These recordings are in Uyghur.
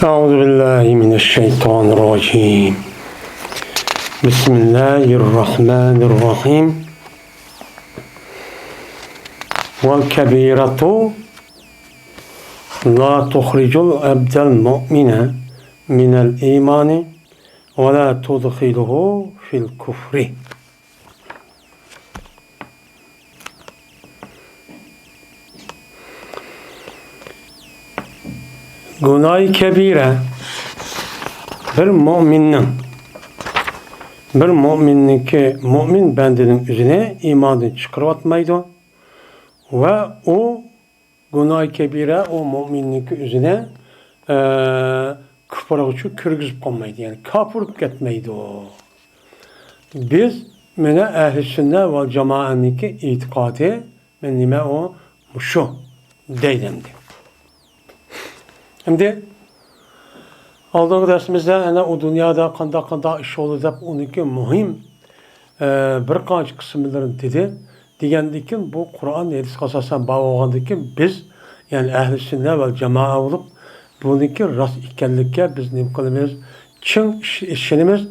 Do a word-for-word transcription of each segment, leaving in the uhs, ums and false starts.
أعوذ بالله من الشيطان الرجيم. بسم الله الرحمن الرحيم. والكبيرة لا تخرج العبد المؤمن من الإيمان ولا تدخله في الكفر. گۇناھى كەبىرە بىر مۆمىننىڭ، بىر مۆمىننىڭكى، مۆمىن بەندىنىڭ ئۆزىنى ئىماندىن چىقىرىۋاتمايدۇ ۋە ئۇ گۇناھى كەبىرە ئۇ مۆمىننىڭكى ئۆزىنى، ئە، كۇپرغىچۇ كىرگۈزۈپ قويمايدۇ، يەنى كاپىر بولۇپ كەتمەيدۇ. بىز مانا ئەھلى سۈننە ۋەل جامائەنىڭكى ئېتىقادى، مانا نېمە ئۇ؟ مۇشۇ دەيدۇ ئەمدى. ئەمدى ئالدىنقى دەرسىمىزدە ئەنە ئۇ دۇنيادا قانداق، قانداق ئىش بولدى دەپ ئۇنىڭكى مۇھىم، ئە، بىر قانچە قىسىملىرىنى دېدى. دېگەندىكىن بۇ قۇرئان ھەدىسكە ئاساسەن بار بولغاندىكىن بىز، يەنى ئەھلى سۈننە ۋەل جامائە بولۇپ، بۇنىڭكى راست ئىكەنلىكىگە بىز نېمە قىلىمىز؟ چىڭ ئىش-، ئىشىنىمىز،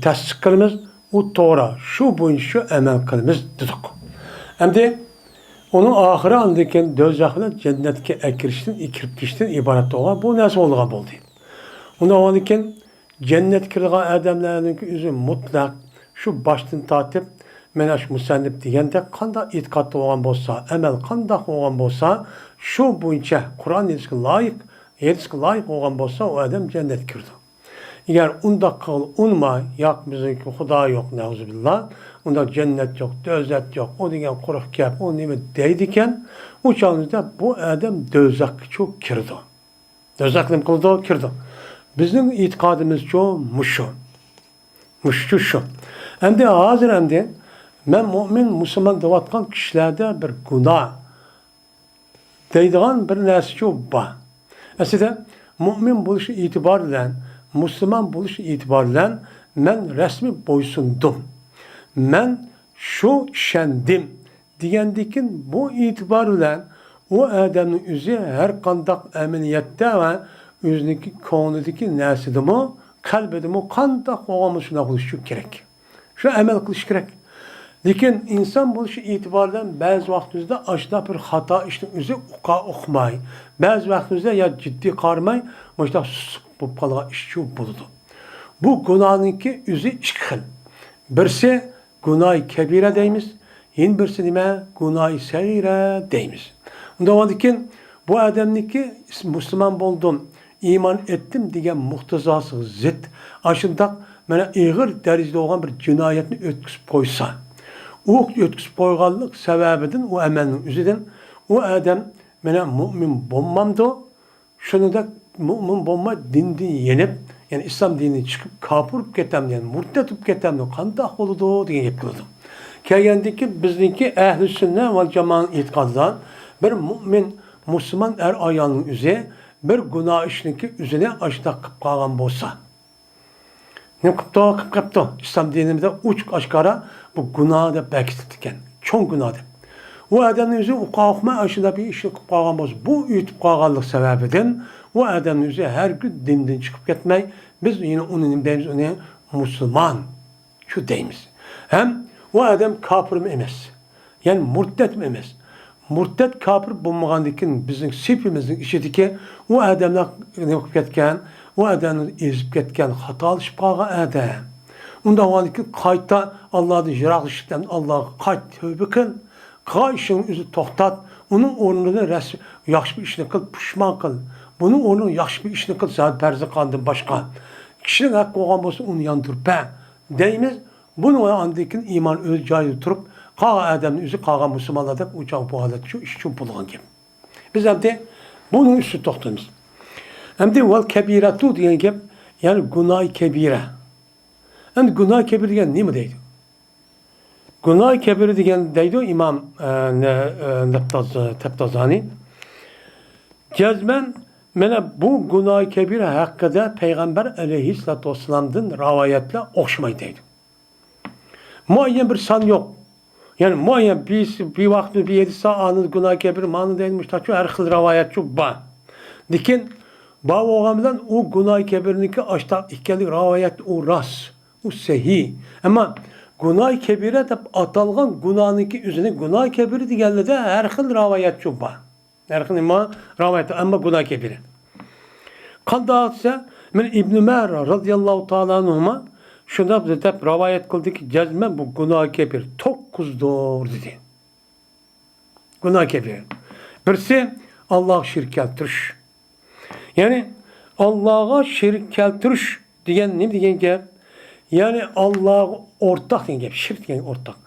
تەستىق قىلىمىز، ئۇ توغرا، شۇ بويىچە شۇ ئەمەل قىلىمىز دېدۇق. ئەمدى ئۇنىڭ ئاخىرى ئاندىن كېيىن دوزاخ بىلەن جەننەتكە ئەكىرىشتىن، كىرىپ كېتىشتىن ئىبارەت بولغان بۇ نەرسە بولىدىغان بولدى. ئۇنىڭ ئاندىن كېيىن جەننەتكە كىرىدىغان ئادەملەرنىڭكى ئۆزى مۇتلەق شۇ باشتىن تارتىپ، مانا شۇ مۇسەننىپ دېگەندەك قانداق ئېتىقادتا بولغان بولسا، ئەمەل قانداق بولغان بولسا، شۇ بويىچە قۇرئان ھەدىسكە لايىق، ھەدىسكە لايىق بولغان بولسا، ئۇ ئادەم جەننەتكە كىرىدۇ. ئەگەر ئۇنداق قىل-، ئۇنىماي، ياق، بىزنىڭكى خۇدا يوق، نەئۇزۇبىللا، ئۇنداق جەننەت يوق، دوزاخ يوق، ئۇ دېگەن قۇرۇق گەپ، ئۇ نېمە دەيدىكەن، ئۇ چاغدا بۇ ئادەم دوزاخقىچۇ كىرىدۇ. دوزاخ نېمە قىلىدۇ؟ كىرىدۇ. بىزنىڭ ئېتىقادىمىزچۇ مۇشۇ. مۇشۇچۇ شۇ. ئەمدى ھازىر ئەمدى مەن مۆمىن، مۇسۇلمان دەۋاتقان كىشىلەردە بىر گۇناھ دەيدىغان بىر نەرسىچۇ بار. ئەسلىدە مۆمىن بولۇش ئېتىبارى بىلەن، مۇسۇلمان بولۇش ئېتىبارى بىلەن مەن رەسمىي بويسۇندۇم. مەن شۇ ئىشەندىم. دېگەندىكىن بۇ ئېتىبار بىلەن ئۇ ئادەمنىڭ ئۆزى ھەر قانداق ئەمەلىيەتتە ۋە ئۆزىنىڭكى كۆڭلىدىكى نەرسىدىمۇ، قەلبىدىمۇ قانداق بولغان بولسا شۇنداق بولۇشى كېرەك. شۇ ئەمەل قىلىش كېرەك. لېكىن ئىنسان بولۇشى ئېتىبارى بىلەن بەزى ۋاقتىمىزدا ئاشۇنداق بىر خاتا ئىشنىڭ ئۆزى ئۇقا ئۇقماي، بەزى ۋاقتىمىزدا يا جىددىي قارىماي، مۇشۇنداق سۇسلۇق بولۇپ قالغان ئىشچۇ بولىدۇ. بۇ گۇناھنىڭكى ئۆزى ئىككى خىل. بىرسى گۇناھى كەبىرە دەيمىز، يەنە بىرسى نېمە؟ گۇناھى سەغىرە دەيمىز. ئۇنداق بولغاندىكىن بۇ ئادەمنىڭكى مۇسۇلمان بولدۇم، ئىمان ئېيتتىم دېگەن مۇقتىزاسىغا زىت، ئاشۇنداق مانا ئېغىر دەرىجىدە بولغان بىر جىنايەتنى ئۆتكۈزۈپ قويسا، ئۇ ئۆتكۈزۈپ قويغانلىق سەۋەبىدىن، ئۇ ئەمەلنىڭ ئۆزىدىن ئۇ ئادەم مانا مۆمىن بولمامدۇ؟ شۇنىڭدەك مۆمىن بولماي دىندىن يېنىپ، يەنى ئىسلام دىنىدىن چىقىپ كاپىر بولۇپ كېتەمدۇ، يەنى مۇرتەت بولۇپ كېتەمدۇ، قانداق بولىدۇ دېگەن گەپ كېلىدۇ. كەلگەندىكى بىزنىڭكى ئەھلى سۈننە ۋەل جامائەنىڭ ئېتىقادىدا بىر مۆمىن مۇسۇلمان ئەر ئايالنىڭ ئۆزى بىر گۇناھ ئىشنىڭكى ئۆزىنى ئاشۇنداق قىلىپ قالغان بولسا، نېمە قىپتۇ؟ قىپ قاپتۇ. ئىسلام دىنىمىزدا ئوچۇق ئاشكارا بۇ گۇناھ دەپ بەكىتىپتىكەن. چوڭ گۇناھ دەپ. ئۇ ئادەمنىڭ ئۆزى ئۇقا ئۇقماي ئاشۇنداق بىر ئىشنى قىلىپ قالغان بولسا، بۇ ئۆتۈپ قالغانلىق سەۋەبىدىن ئۇ ئادەمنىڭ ئۆزى ھەرگىز دىندىن چىقىپ كەتمەي، بىز يەنە ئۇنى نېمە دەيمىز؟ ئۇنى مۇسۇلمان شۇ دەيمىز. ھەم ئۇ ئادەم كاپىرمۇ ئەمەس. يەنى مۇرتەتمۇ ئەمەس. مۇرتەت كاپىر بولمىغاندىكىن بىزنىڭ سېپىمىزنىڭ ئىچىدىكى ئۇ ئادەملەر نېمە قىلىپ كەتكەن؟ ئۇ ئادەمنى ئېزىپ كەتكەن، خاتالىشىپ قالغان ئادەم. ئۇنداق بولغاندىكىن قايتا ئاللادىن يىراقلىشىپ، ئاللاغا قايت، تەۋبە قىل. قىلغان ئىشىڭنى ئۆزى توختات. ئۇنىڭ ئورنىدا رەس-، ياخشى بىر ئىشنى قىل، پۇشمان قىل. بۇنىڭ ئورنىغا ياخشى بىر ئىشنى قىل، زادى پەرزى قاندىن باشقا. كىشىنىڭ ھەققى بولغان بولسا ئۇنى ياندۇرۇپ بەر دەيمىز. بۇنى ئاندىن كېيىن ئىمان ئۆز جايىدا تۇرۇپ، قالغان ئادەمنى ئۆزى قالغان مۇسۇلمانلار دەپ ئۇ چاغ بۇ ھالەتتە شۇ ئىش ئۈچۈن بولغان گەپ. بىز ئەمدى بۇنىڭ ئۈستىدە توختىلىمىز. ئەمدى ۋەل كەبىرەتۇ دېگەن گەپ، يەنى گۇناھى كەبىرە. ئەمدى گۇناھى كەبىرە دېگەن نېمە دەيدۇ؟ گۇناھى كەبىرە دېگەن دەيدۇ ئىمام، ئە، نە-، ئە، نەپتاز-، تەپتازانى. جەزمەن مانا بۇ گۇناھى كەبىرە ھەققىدە پەيغەمبەر ئەلەيھىسسالاتۇ ۋەسسالامدىن رىۋايەتلەر ئوخشىمايدۇ دەيدۇ. مۇئەييەن بىر سان يوق. يەنى مۇئەييەن بىر، بىر ۋاقىتتا بىر ھەدىستە ئانىڭ گۇناھى كەبىرە مانا دەيدۇ، مۇشتاقچۇ ھەر خىل رىۋايەتچۇ بار. لېكىن بار بولغان بىلەن ئۇ گۇناھى كەبىرنىڭكى ئاشتاق ئىكەنلىكى رىۋايەت ئۇ راست، ئۇ سەھىھ. ئەمما گۇناھى كەبىرە دەپ ئاتالغان گۇناھنىڭكى ئۆزىنى گۇناھى كەبىرە دېگەنلىرىدە ھەر خىل رىۋايەتچۇ بار. ھەر خىل نېمە رىۋايەت، ئەمما گۇناھى كەبىرە. قانداق دېسە، مەن ئىبن ئۆمەر رازىياللاھۇ تائالا ئانھۇما شۇنداق دەپ رىۋايەت قىلدىكى، جەزمەن بۇ گۇناھى كەبىر توققۇزدۇر دېدى. گۇناھ كەبىرە. بىرسى، ئاللاغا شېرىك كەلتۈرۈش. يەنى ئاللاغا شېرىك كەلتۈرۈش دېگەن نېمە دېگەن گەپ؟ يەنى ئاللاغا ئورتاق دېگەن گەپ، شىرك دېگەن ئورتاق.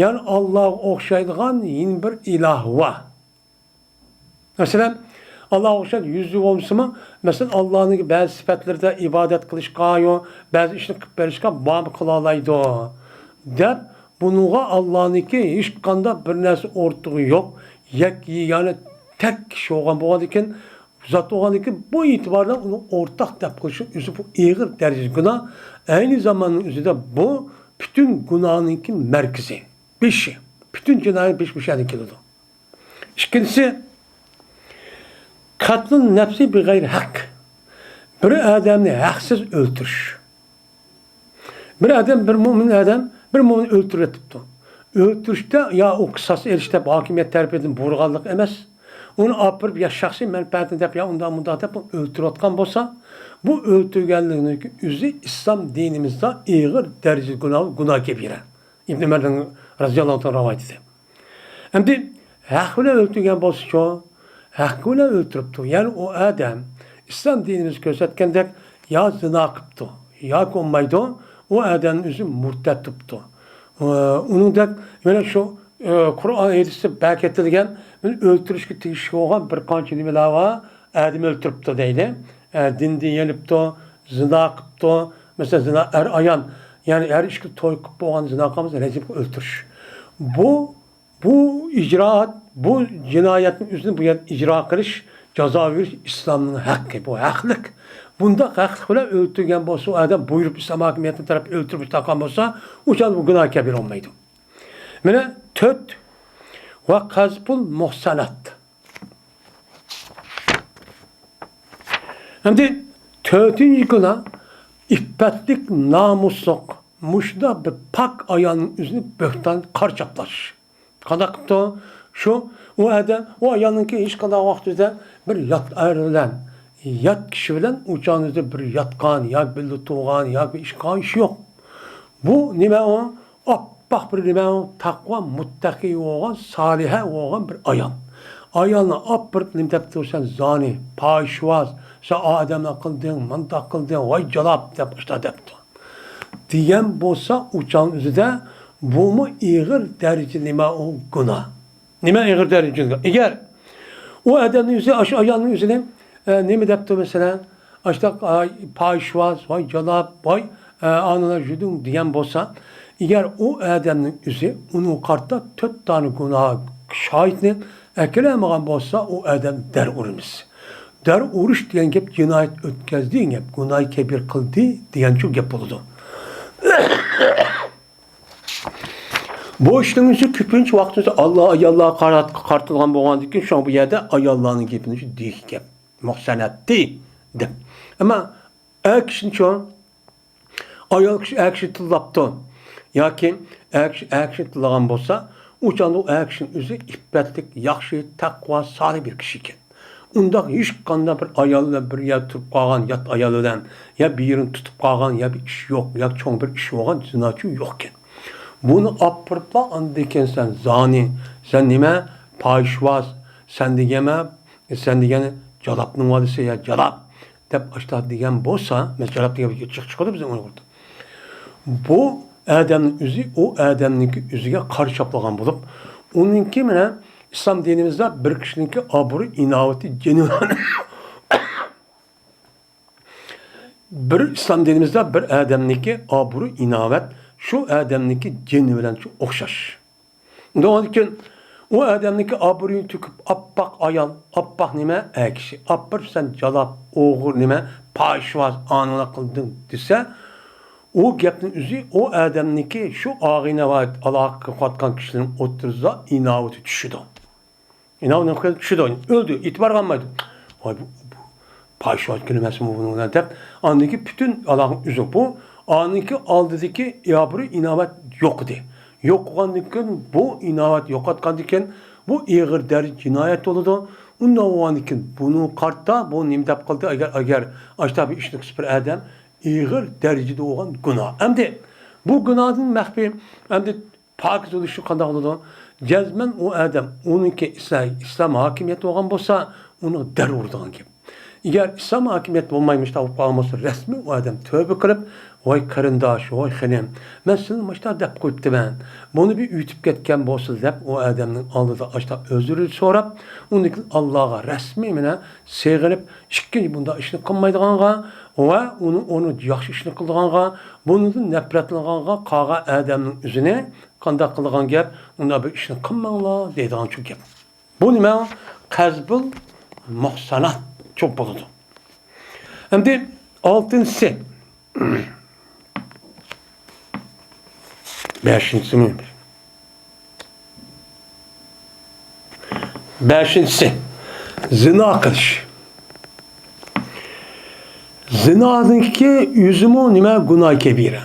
يەنى ئاللاغا ئوخشايدىغان يەنە بىر ئىلاھ بار. مەسىلەن، ئاللاغا ئوخشاش يۈزى بولمىسىمۇ، مەسىلەن، ئاللانىڭ بەزى سۈپەتلىرىدە ئىبادەت قىلىشقا، يو، بەزى ئىشنى قىلىپ بېرىشقا بارمۇ قىلالايدۇ دەپ، بۇنىڭغا ئاللانىڭكى ھېچقانداق بىر نەرسە ئورتىقى يوق، يەك، يەنى تەك كىشى بولغان بولغاندىكىن، زات بولغاندىكىن، بۇ ئېتىبار بىلەن ئۇنى ئورتاق دەپ قىلىشنىڭ ئۆزى بۇ ئېغىر دەرىجىدە گۇناھ. ئەينى زاماننىڭ ئۆزىدە بۇ پۈتۈن گۇناھنىڭكى مەركىزى، بېشى. پۈتۈن جىنايەت بېشى مۇشۇ يەردىن كېلىدۇ. ئىككىنچىسى، قەتلۇن نەپسى بىغەيرى ھەق. بىر ئادەمنى ھەقسىز ئۆلتۈرۈش. بىر ئادەم، بىر مۆمىن ئادەم بىر مۆمىننى ئۆلتۈرۈۋېتىپتۇ. ئۆلتۈرۈشتە يا ئۇ قىساس ئېلىش دەپ ھاكىمىيەت تەرىپىدىن بۇيرۇلغانلىق ئەمەس. ئۇنى ئاپىرىپ يا شەخسىي مەنپەئەتىنى دەپ يا ئۇنداق مۇنداق دەپ ئۆلتۈرۈۋاتقان بولسا، بۇ ئۆلتۈرگەنلىكنىڭ ئۆزى ئىسلام دىنىمىزدا ئېغىر دەرىجىدە گۇناھ، گۇناھ كەبىرە. ئىبن ئۆمەردىن رازىياللاھۇ تائالا رىۋايىتى. ئەمدى ھەق بىلەن ئۆلتۈرگەن بولسىچۇ؟ ھەق بىلەن ئۆلتۈرۈپتۇ. يەنى ئۇ ئادەم ئىسلام دىنىمىز كۆرسەتكەندەك يا زىنا قىپتۇ، ياكى بولمايدۇ، ئۇ ئادەمنىڭ ئۆزى مۇرتەت تۇپتۇ. ئۇنىڭدەك مانا شۇ، ئە، قۇرئان ھەدىستە بەركەتلىگەن ئۆلتۈرۈشكە تېگىشلىك بولغان بىر قانچە نېمىلەر بار. ئادەم ئۆلتۈرۈپتۇ دەيلى. ئە، دىندىن يېنىپتۇ، زىنا قىپتۇ. مەسىلەن، زىنا ئەر ئايال، يەنى ھەر ئىككى توي قىلىپ بولغان زىنا قىلمىسا رەجىم ئۆلتۈرۈش. بۇ، بۇ ئىجرائات، بۇ جىنايەتنى ئۆزىنى بۇ يەردە ئىجرا قىلىش، جازا بېرىش ئىسلامنىڭ ھەققى، بۇ ھەقلىق. بۇنداق ھەقلىق بىلەن ئۆلتۈرگەن بولسا، ئۇ ئادەم بۇيرۇپ ئىسلام ھاكىمىيىتىنىڭ تەرەپ ئۆلتۈرۈپ تاقان بولسا، ئۇ چاغدا بۇ گۇناھ كەبىر بولمايدۇ. مانا تۆت، ۋە قەزفۇل مۇھسەنات. ئەمدى تۆتىنچى گۇناھ، ئىپپەتلىك، نامۇسلۇق، مۇشۇنداق بىر پاك ئايالنىڭ ئۆزىنى بۆھتان، قارا چاپلاش. قانداق قىپتۇ؟ شۇ، ئۇ ئادەم، ئۇ ئايالنىڭكى ھېچقانداق ۋاقتىدا بىر يات ئەر بىلەن، يات كىشى بىلەن ئۇ چاغنىڭدا بىر ياتقان، ياكى بىللە تۇرغان، ياكى بىر ئىش قىلغان ئىشى يوق. بۇ نېمە ئۇ؟ ئاپئاق بىر نېمە ئۇ؟ تەقۋا، مۇتتەقى بولغان، سالىھە بولغان بىر ئايال. ئايالنى ئاپىرىپ نېمە دەپتۇ؟ سەن زانى، پاھىشۋاز، سەن ئادەملەر قىلدىڭ، مۇنداق قىلدىڭ، ۋاي جالاپ دەپ ئۇشتا دەپتۇ. دېگەن بولسا، ئۇ چاغنىڭ ئۆزىدە بۇمۇ ئېغىر دەرىجە نېمە ئۇ؟ گۇناھ. نېمە ئېغىر دەرىجە؟ ئەگەر ئۇ ئادەمنىڭ ئۆزى، ئاشۇ ئايالنىڭ ئۆزىنى، ئە، نېمە دەپتۇ مەسىلەن؟ ئاشتاق، ئاي، پاھىشۋاز، ۋاي جالاپ، ۋاي، ئە، ئانىلار جۈدۈڭ دېگەن بولسا، ئەگەر ئۇ ئادەمنىڭ ئۆزى ئۇنىڭغا قارىتا تۆت دانە گۇناھ شاھىتنى ئەكېلەلمىگەن بولسا، ئۇ ئادەم دەر ئۇرىمىز. دەر ئۇرۇش دېگەن گەپ جىنايەت ئۆتكەزدى دېگەن گەپ، گۇناھى كەبىر قىلدى دېگەنچۇ گەپ بولىدۇ. بۇ ئىشنىڭ ئۆزى كۆپىنچە ۋاقتىمىزدا ئاللا، ئاياللارغا قارات-، قارىتىلغان بولغاندىكىن، شۇڭا بۇ يەردە ئاياللارنىڭ گېپىنى دېيىش گەپ. مۇھسەنەتتى دەپ. ئەمما ئەر كىشىنىچۇ؟ ئايال كىشى، ئەر كىشى تىللاپتۇ ياكى ئەر كىشى، ئەر كىشى تىللىغان بولسا، ئۇ چاغدا ئۇ ئەر كىشىنىڭ ئۆزى ئىپپەتلىك، ياخشى، تەقۋا، سالىھ بىر كىشى ئىكەن. ئۇنداق ھېچقانداق بىر ئايال بىلەن بىر يەردە تۇرۇپ قالغان، يات ئايال بىلەن يا بىر يېرىنى تۇتۇپ قالغان، يا بىر ئىش يوق، يا چوڭ بىر ئىش بولغان زىناچۇ يوقكەن. بۇنى ئاپىرىپلا ئاندىن كېيىن سەن زانى، سەن نېمە، پاھىشۋاز، سەن دېگەنمە، سەن دېگەن جالاپنىڭ بالىسى يا جالاپ دەپ ئاشتاق دېگەن بولسا، مەسىلەن، جالاپ دېگەن گەپ چىق-، چىقىدۇ بىزنىڭ ئۇيغۇردا. بۇ ئادەمنىڭ ئۆزى ئۇ ئادەمنىڭكى ئۆزىگە قارا چاپلىغان بولۇپ، ئۇنىڭكى مانا ئىسلام دىنىمىزدا بىر كىشىنىڭكى ئابرۇي، ئىناۋىتى، جېنى بىلەن، بىر ئىسلام دىنىمىزدا بىر ئادەمنىڭكى ئابرۇي، ئىناۋەت شۇ ئادەمنىڭكى جېنى بىلەن شۇ ئوخشاش. ئۇنداق بولغاندىكىن، ئۇ ئادەمنىڭكى ئابرۇيىنى تۆكۈپ، ئاپئاق ئايال، ئاپئاق نېمە، ئەر كىشى، ئاپىرىپ سەن جالاپ، ئوغرى نېمە، پاھىشۋاز، ئانىلار قىلدىڭ دېسە، ئۇ گەپنىڭ ئۆزى ئۇ ئادەمنىڭكى شۇ ئاغىنە ۋە ئالاقە قىلىۋاتقان كىشىلەرنىڭ ئوتتۇرىسىدا ئىناۋىتى چۈشىدۇ. ئىناۋىتى چۈشىدۇ، ئۆلدى، ئېتىبارغا ئالمايدۇ. ۋاي، بۇ، بۇ قايسى ۋاقىت كۆرمەسمۇ بۇنى دەپ، ئاندىن كېيىن پۈتۈن ئالاقىنى ئۈزۈپ، بۇ ئانىڭكى ئالدىدىكى ئابرۇي ئىناۋەت يوق ئىدى. يوق بولغاندىن كېيىن، بۇ ئىناۋەت يوقاتقاندىن كېيىن، بۇ ئېغىر دەرىجە جىنايەت بولىدۇ. ئۇنداق بولغاندىن كېيىن، بۇنىڭغا قارىتا بۇ نېمە دەپ قىلدى؟ ئەگەر، ئەگەر ئاشۇنداق بىر ئىشنى قىلسا بىر ئادەم، ئېغىر دەرىجىدە بولغان گۇناھ. ئەمدى بۇ گۇناھتىن مەخپىي، ئەمدى پاكىز بولۇشى قانداق بولىدۇ؟ جەزمەن ئۇ ئادەم، ئۇنىڭكى ئىسلا-، ئىسلام ھاكىمىيەت بولغان بولسا، ئۇنى دەر ئۇرىدىغان گەپ. ئەگەر ئىسلام ھاكىمىيەت بولماي مۇشۇنداق بولۇپ قالغان بولسا، رەسمىي ئۇ ئادەم تۆبە قىلىپ، ۋاي قېرىنداش، ۋاي خېنىم، مەن سىلىنى مۇشۇنداق دەپ قويۇپتىمەن، بۇنى بىر ئۆتۈپ كەتكەن بولسا دەپ، ئۇ ئادەمنىڭ ئالدىدا ئاشۇنداق ئۆزرىنى سوراپ، ئۇنىڭدىن كېيىن ئاللاغا رەسمىي مانا سېغىنىپ، ئىككىنچى بۇنداق ئىشنى قىلمايدىغانغا ۋە ئۇنىڭ ئورنىدا ياخشى ئىشنى قىلىدىغانغا، بۇنىڭدىن نەپرەتلىنىدىغانغا قالغان ئادەمنىڭ ئۆزىنى قانداق قىلىدىغان گەپ، ئۇنداق بىر ئىشنى قىلماڭلار دەيدىغان شۇ گەپ. بۇ نېمە؟ قەزبۇل مۇھسانات چوپ بولىدۇ. ئەمدى ئالتىنچىسى. بەشىنچىسىمۇ؟ بەشىنچىسى، زىنا قىلىش. زىنانىڭكى ئۆزىمۇ نېمە؟ گۇناھ كەبىرە.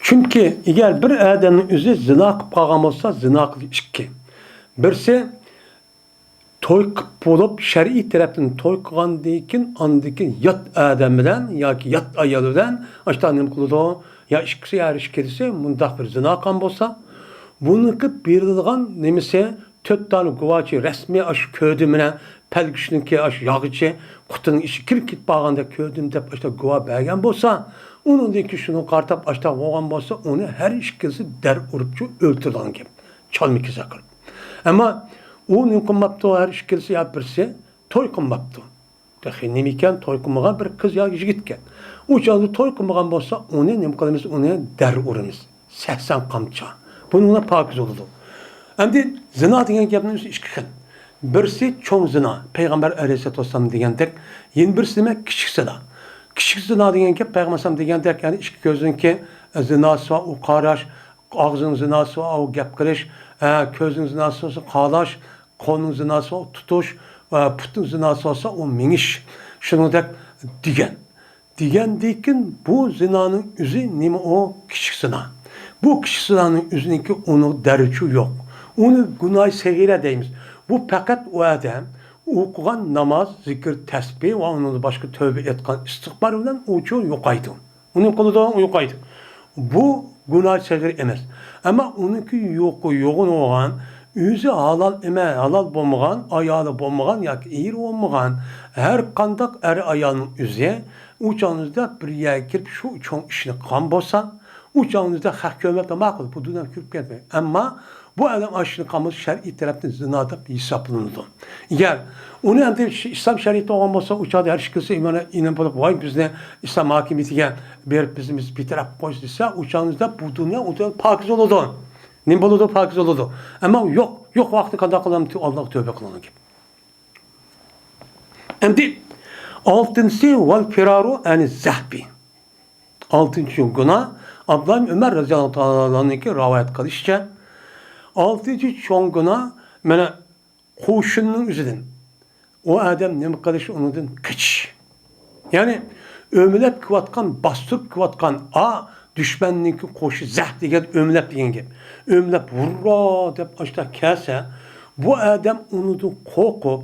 چۈنكى ئەگەر بىر ئادەمنىڭ ئۆزى زىنا قىلىپ قالغان بولسا، زىنا قىلىش ئىككى. بىرسى، توي قىلىپ بولۇپ، شەرئىي تەرەپتىن توي قىلغاندىن كېيىن، ئاندىن كېيىن يات ئادەم بىلەن ياكى يات ئايال بىلەن ئاشتا نېمە قىلىدۇ؟ يا ئىككىسى، يا ھەر ئىككىلىسى مۇنداق بىر زىنا قىلغان بولسا، بۇنىڭكى بېرىلىدىغان نېمىسى، تۆت دانە گۇۋاچى رەسمىي ئاشۇ كۆردۈم مەن، پەلگۈشنىڭكى ئاشۇ ياغىچى قۇتىنىڭ ئىچىگە كىرىپ كېتىپ قالغاندا كۆردۈم دەپ ئاشتا گۇۋا بەرگەن بولسا، ئۇنىڭدىن كېيىن شۇنىڭغا قارىتاپ ئاشتا بولغان بولسا، ئۇنى ھەر ئىككىلىسى دەر ئۇرۇپچۇ ئۆلتۈرىدىغان گەپ. چالما كېسەك قىلىپ. ئەمما ئۇ نېمە قىلماپتۇ؟ ھەر ئىككىلىسى يا بىرسى توي قىلماپتۇ. تېخى نېمىكەن، توي قىلمىغان بىر قىز يا يىگىتكەن. ئۇ چاغدا توي قىلمىغان بولسا، ئۇنى نېمە قىلىمىز؟ ئۇنى دەر ئۇرىمىز. سەھسەن قامچا. بۇنىڭ بىلەن پاكىز بولىدۇ. ئەمدى زىنا دېگەن گەپنىڭ ئۆزى ئىككى خىل. بىرسى چوڭ زىنا، پەيغەمبەر ئەلەيھىسسالاتۇ ۋەسسالام دېگەندەك، يەنە بىرسى نېمە؟ كىچىك زىنا. كىچىك زىنا دېگەن گەپ پەيغەمبەر ئەلەيھىسسالام دېگەندەك، يەنى ئىككى كۆزنىڭكى زىناسى بار، ئۇ قاراش، ئاغزىنىڭ زىناسى بار، ئۇ گەپ قىلىش، ئە، كۆزنىڭ زىناسى بولسا قالاش، قولنىڭ زىناسى بولسا تۇتۇش، ئە، پۇتنىڭ زىناسى بولسا ئۇ مېڭىش. شۇنىڭدەك دېگەن. دېگەندىكىن بۇ زىنانىڭ ئۆزى نېمە ئۇ؟ كىچىك زىنا. بۇ كىچىك زىنانىڭ ئۆزىنىڭكى ئۇنىڭ دەرىجىسى يوق. ئۇنى گۇناھى سەغىرە دەيمىز. بۇ پەقەت ئۇ ئادەم ئوقۇغان ناماز، زىكىر، تەسبىھ ۋە ئۇنىڭدىن باشقا تۆۋبە ئېيتقان ئىستىغپار بىلەن ئۇچۇ يوقايدۇ. ئۇنى قىلىدۇ، ئۇ يوقايدۇ. بۇ گۇناھ سەغىر ئەمەس. ئەمما ئۇنىڭكى يوقى يوغىنى بولغان، ئۆزى ھالال ئەمە-، ھالال بولمىغان، ئايالى بولمىغان ياكى ئېرى بولمىغان، ھەر قانداق ئەر ئايالنىڭ ئۆزى ئۇ چاغىمىزدا بىر يەرگە كىرىپ شۇ چوڭ ئىشنى قىلغان بولسا، ئۇ چاغىمىزدا خەق كۆرمەپلا ماقۇل، بۇ دۇنيا كۆرۈپ كەتمەي. ئەمما بۇ ئادەم ئاشۇنى قىلغان بولسا شەرئىي تەرەپتىن زىنا دەپ ھېسابلىنىدۇ. ئەگەر ئۇنى ئەمدى ئىسلام شەرىئىتى بولغان بولسا، ئۇ چاغدا ھەر ئىككىلىسى ئىمان، ئىنان بولۇپ، ۋاي، بىزنى ئىسلام ھاكىمىيىتىگە بېرىپ، بىزنى بىز بىتەرەپ قويسا دېسە، ئۇ چاغىمىزدا بۇ دۇنيا ئۇ دۇنيا پاكىز بولىدۇ. نېمە بولىدۇ؟ پاكىز بولىدۇ. ئەمما يوق، يوق ۋاقتى قانداق قىلىمىز؟ ئاللاغا تۆبە قىلىدىغان گەپ. ئەمدى ئالتىنچىسى، ۋەل فىرارۇ ئەنى زەھپى. ئالتىنچى گۇناھ، ئابدۇللا ئىبن ئۆمەر رەزىياللاھۇ تائالا ئەنھۇنىڭكى رىۋايەت قىلىشىچە، ئالتىنچى چوڭ گۇناھ، مانا، قوشۇننىڭ ئۆزىدىن. ئۇ ئادەم نېمە قىلىش؟ ئۇنىڭدىن قېچىش. يەنى ئۆمىلەپ كېلىۋاتقان، باستۇرۇپ كېلىۋاتقان ئا دۈشمەننىڭكى قوشى زەھ دېگەن ئۆمىلەپ دېگەن گەپ. ئۆمىلەپ ۋۇررا دەپ ئاشتا كەلسە، بۇ ئادەم ئۇنىڭدىن قورقۇپ،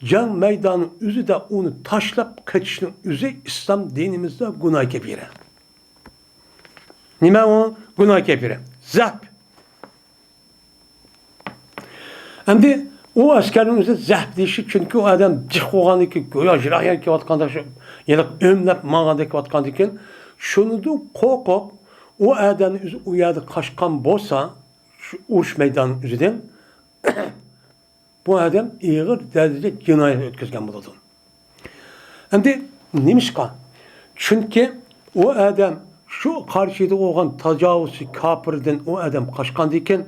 جەڭ مەيدانىنىڭ ئۆزىدە ئۇنى تاشلاپ قېچىشنىڭ ئۆزى ئىسلام دىنىمىزدا گۇناھ كەبىرە. نېمە ئۇ؟ گۇناھ كەبىرە. زەھ. ئەمدى ئۇ ئەسكەرنىڭ ئۆزى زەھ دېيىشى، چۈنكى ئۇ ئادەم جىق بولغاندىن كېيىن، گويا يىراق يەرگە كېلىۋاتقاندا، شۇ ھېلىقى ئۆمىلەپ ماڭغاندەك كېلىۋاتقاندىن كېيىن، شۇنىڭدىن قورقۇپ، ئۇ ئادەمنىڭ ئۆزى ئۇ يەردە قاچقان بولسا، شۇ ئۇرۇش مەيدانىنىڭ ئۆزىدىن، بۇ ئادەم ئېغىر دەرىجىدە جىنايەت ئۆتكۈزگەن بولىدۇ. ئەمدى نېمىشقا؟ چۈنكى ئۇ ئادەم شۇ قارشىدا بولغان تاجاۋۇزچى كاپىردىن ئۇ ئادەم قاچقاندىكىن،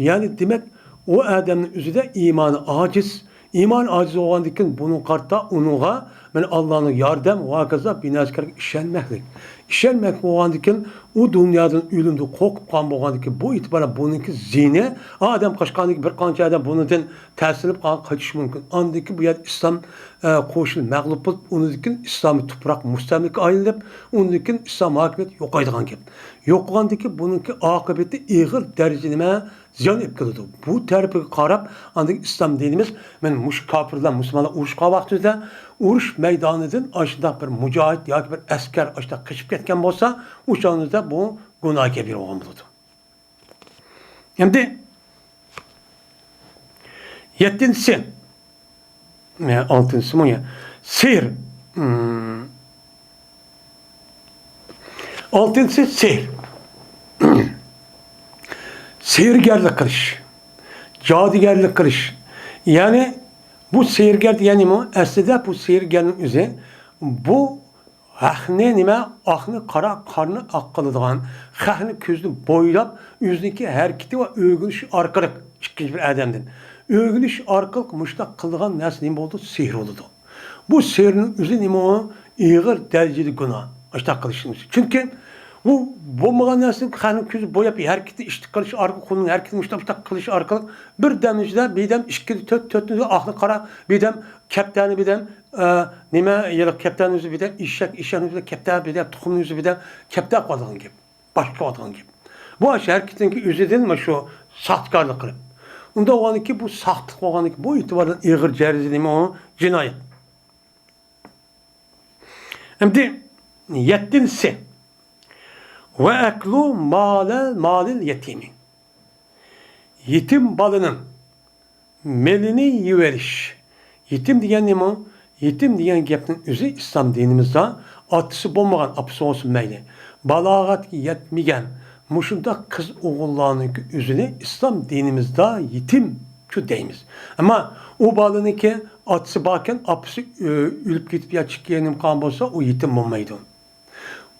يەنى دېمەك، ئۇ ئادەمنىڭ ئۆزىدە ئىمانى ئاجىز. ئىمانى ئاجىز بولغاندىكىن، بۇنىڭغا قارىتا ئۇنىڭغا مانا ئاللانىڭ ياردەم ۋە ھاكازا بىناسىكارىغا ئىشەنمەكلىك. ئىشەنمەك بولغاندىكىن، ئۇ دۇنيادىن ئۆلۈمدىن قورقۇپ قالغان بولغاندىكىن، بۇ ئېتىبارەن بۇنىڭكى زىيىنى، ئادەم قاچقاندىكىن بىر قانچە ئادەم بۇنىڭدىن تەسىرلىنىپ قالغان قېچىشى مۇمكىن. ئاندىن كېيىن بۇ يەردە ئىسلام، ئە، قوشۇنى مەغلۇپ بولۇپ، ئۇنىڭدىن كېيىن ئىسلامىي تۇپراق مۇستەملىكە ئايلىنىپ، ئۇنىڭدىن كېيىن ئىسلام ھاكىمىيىتى يوقايدىغان گەپ. يوقىغاندىكىن بۇنىڭكى ئاقىۋىتى ئېغىر دەرىجىدە نېمە؟ زىيان ئېلىپ كېلىدۇ. بۇ تەرىپىگە قاراپ، ئاندىن ئىسلام دىنىمىز، مانا مۇشۇ كاپىرلار مۇسۇلمانلار ئۇرۇشقان ۋاقتىمىزدا، ئۇرۇش مەيدانىدىن ئاشۇنداق بىر مۇجاھىد ياكى بىر ئەسكەر ئاشۇنداق قېچىپ كەتكەن بولسا، ئۇ چاغىمىزدا بۇ گۇناھ كەبىرە بولغان بولىدۇ. ئەمدى يەتتىنچىسى، يا، ئالتىنچىسىمۇ يا، سېھىر. مم. ئالتىنچىسى سېھىر. سېھىرگەرلىك قىلىش، جادۇگەرلىك قىلىش. يەنى بۇ سېھىرگەر دېگەن نېمە؟ ئەسلىدە بۇ سېھىرگەرنىڭ ئۆزى بۇ ھەقنى نېمە؟ ئاقنى قارا، قارىنى ئاق قىلىدىغان، خەقنى كۆزىنى بويلاپ، ئۆزىنىڭكى ھەرىكىتى ۋە ئۆگىنىشى ئارقىلىق ئىككىنچى بىر ئادەمدىن ئۆگىنىش ئارقىلىق مۇشۇنداق قىلىدىغان نەرسە نېمە بولىدۇ؟ سېھىر بولىدۇ. بۇ سېھىرنىڭ ئۆزى نېمە؟ ئېغىر دەرىجىدە گۇناھ. ئاشۇنداق قىلىشنىڭ ئۆزى. چۈنكى ئۇ بولمىغان نەرسىنى خەقنىڭ كۆزى بوياپ، ھەرىكىتى ئىشتىك قىلىش ئارقىلىق، قولىنىڭ ھەرىكىتىنى مۇشۇنداق، مۇشۇنداق قىلىش ئارقىلىق بىردەمنىڭ ئىچىدە بىردەم ئىككى، تۆت، تۆتنى ئاقنى قارا، بىردەم كەپتەرنى، بىردەم، ئە، نېمە، ھېلىقى كەپتەرنىڭ ئۆزى بىردەم ئېشەك، ئېشەكنىڭ ئۆزى بىردەم كەپتەر، بىردەم تۇخۇمنىڭ ئۆزى بىردەم كەپتەر قىلىدىغان گەپ. باشقا قىلىدىغان گەپ. بۇ ئاشۇ ھەرىكىتىنىڭكى ئۆزىدىن مانا شۇ ساختىكارلىق قىلىپ. ئۇنداق بولغاندىكىن بۇ ساختىلىق بولغاندىكىن بۇ ئېتىباردىن ئېغىر دەرىجىدە نېمە ئۇ؟ جىنايەت. ئەمدى يەتتىنچىسى. ۋە ئەكلۇ مالە، مالىل يەتىمى. يېتىم بالىنىڭ مېلىنى يېۋېلىش. يېتىم دېگەن نېمە؟ يېتىم دېگەن گەپنىڭ ئۆزى ئىسلام دىنىمىزدا ئاتىسى بولمىغان، ئاپىسى بولسۇن مەيلى، بالاغەتكە يەتمىگەن مۇشۇنداق قىز ئوغۇللارنىڭكى ئۆزىنى ئىسلام دىنىمىزدا يېتىم شۇ دەيمىز. ئەمما ئۇ بالىنىڭكى ئاتىسى باركەن، ئاپىسى ئۆ-، ئۆلۈپ كېتىپ يا چىقىپ نېمە قىلغان بولسا، ئۇ يېتىم بولمايدۇ.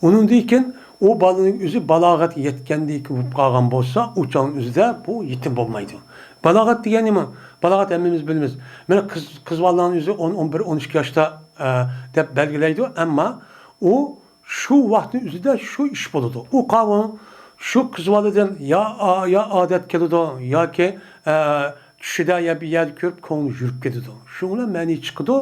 ئۇنىڭدىن كېيىن ئۇ بالىنىڭ ئۆزى بالاغەتكە يەتكەندىن كېيىن بولۇپ قالغان بولسا، ئۇ چاغنىڭ ئۆزىدە بۇ يېتىم بولمايدۇ. بالاغەت دېگەن نېمە؟ بالاغەت ھەممىمىز بىلىمىز. مانا قىز، قىز بالىلارنىڭ ئۆزى ئون، ئون بىر، ئون ئىككى ياشتا، ئە، دەپ بەلگىلەيدۇ. ئەمما ئۇ شۇ ۋاقىتنىڭ ئۆزىدە شۇ ئىش بولىدۇ. ئۇ قاۋۇڭ شۇ قىز بالىدىن يا، يا ئادەت كېلىدۇ ياكى، ئە، چۈشىدە يا بىر يەردە كۆرۈپ، كۆڭلى يۈرۈپ كېتىدۇ. شۇنىڭ بىلەن مەنى چىقىدۇ.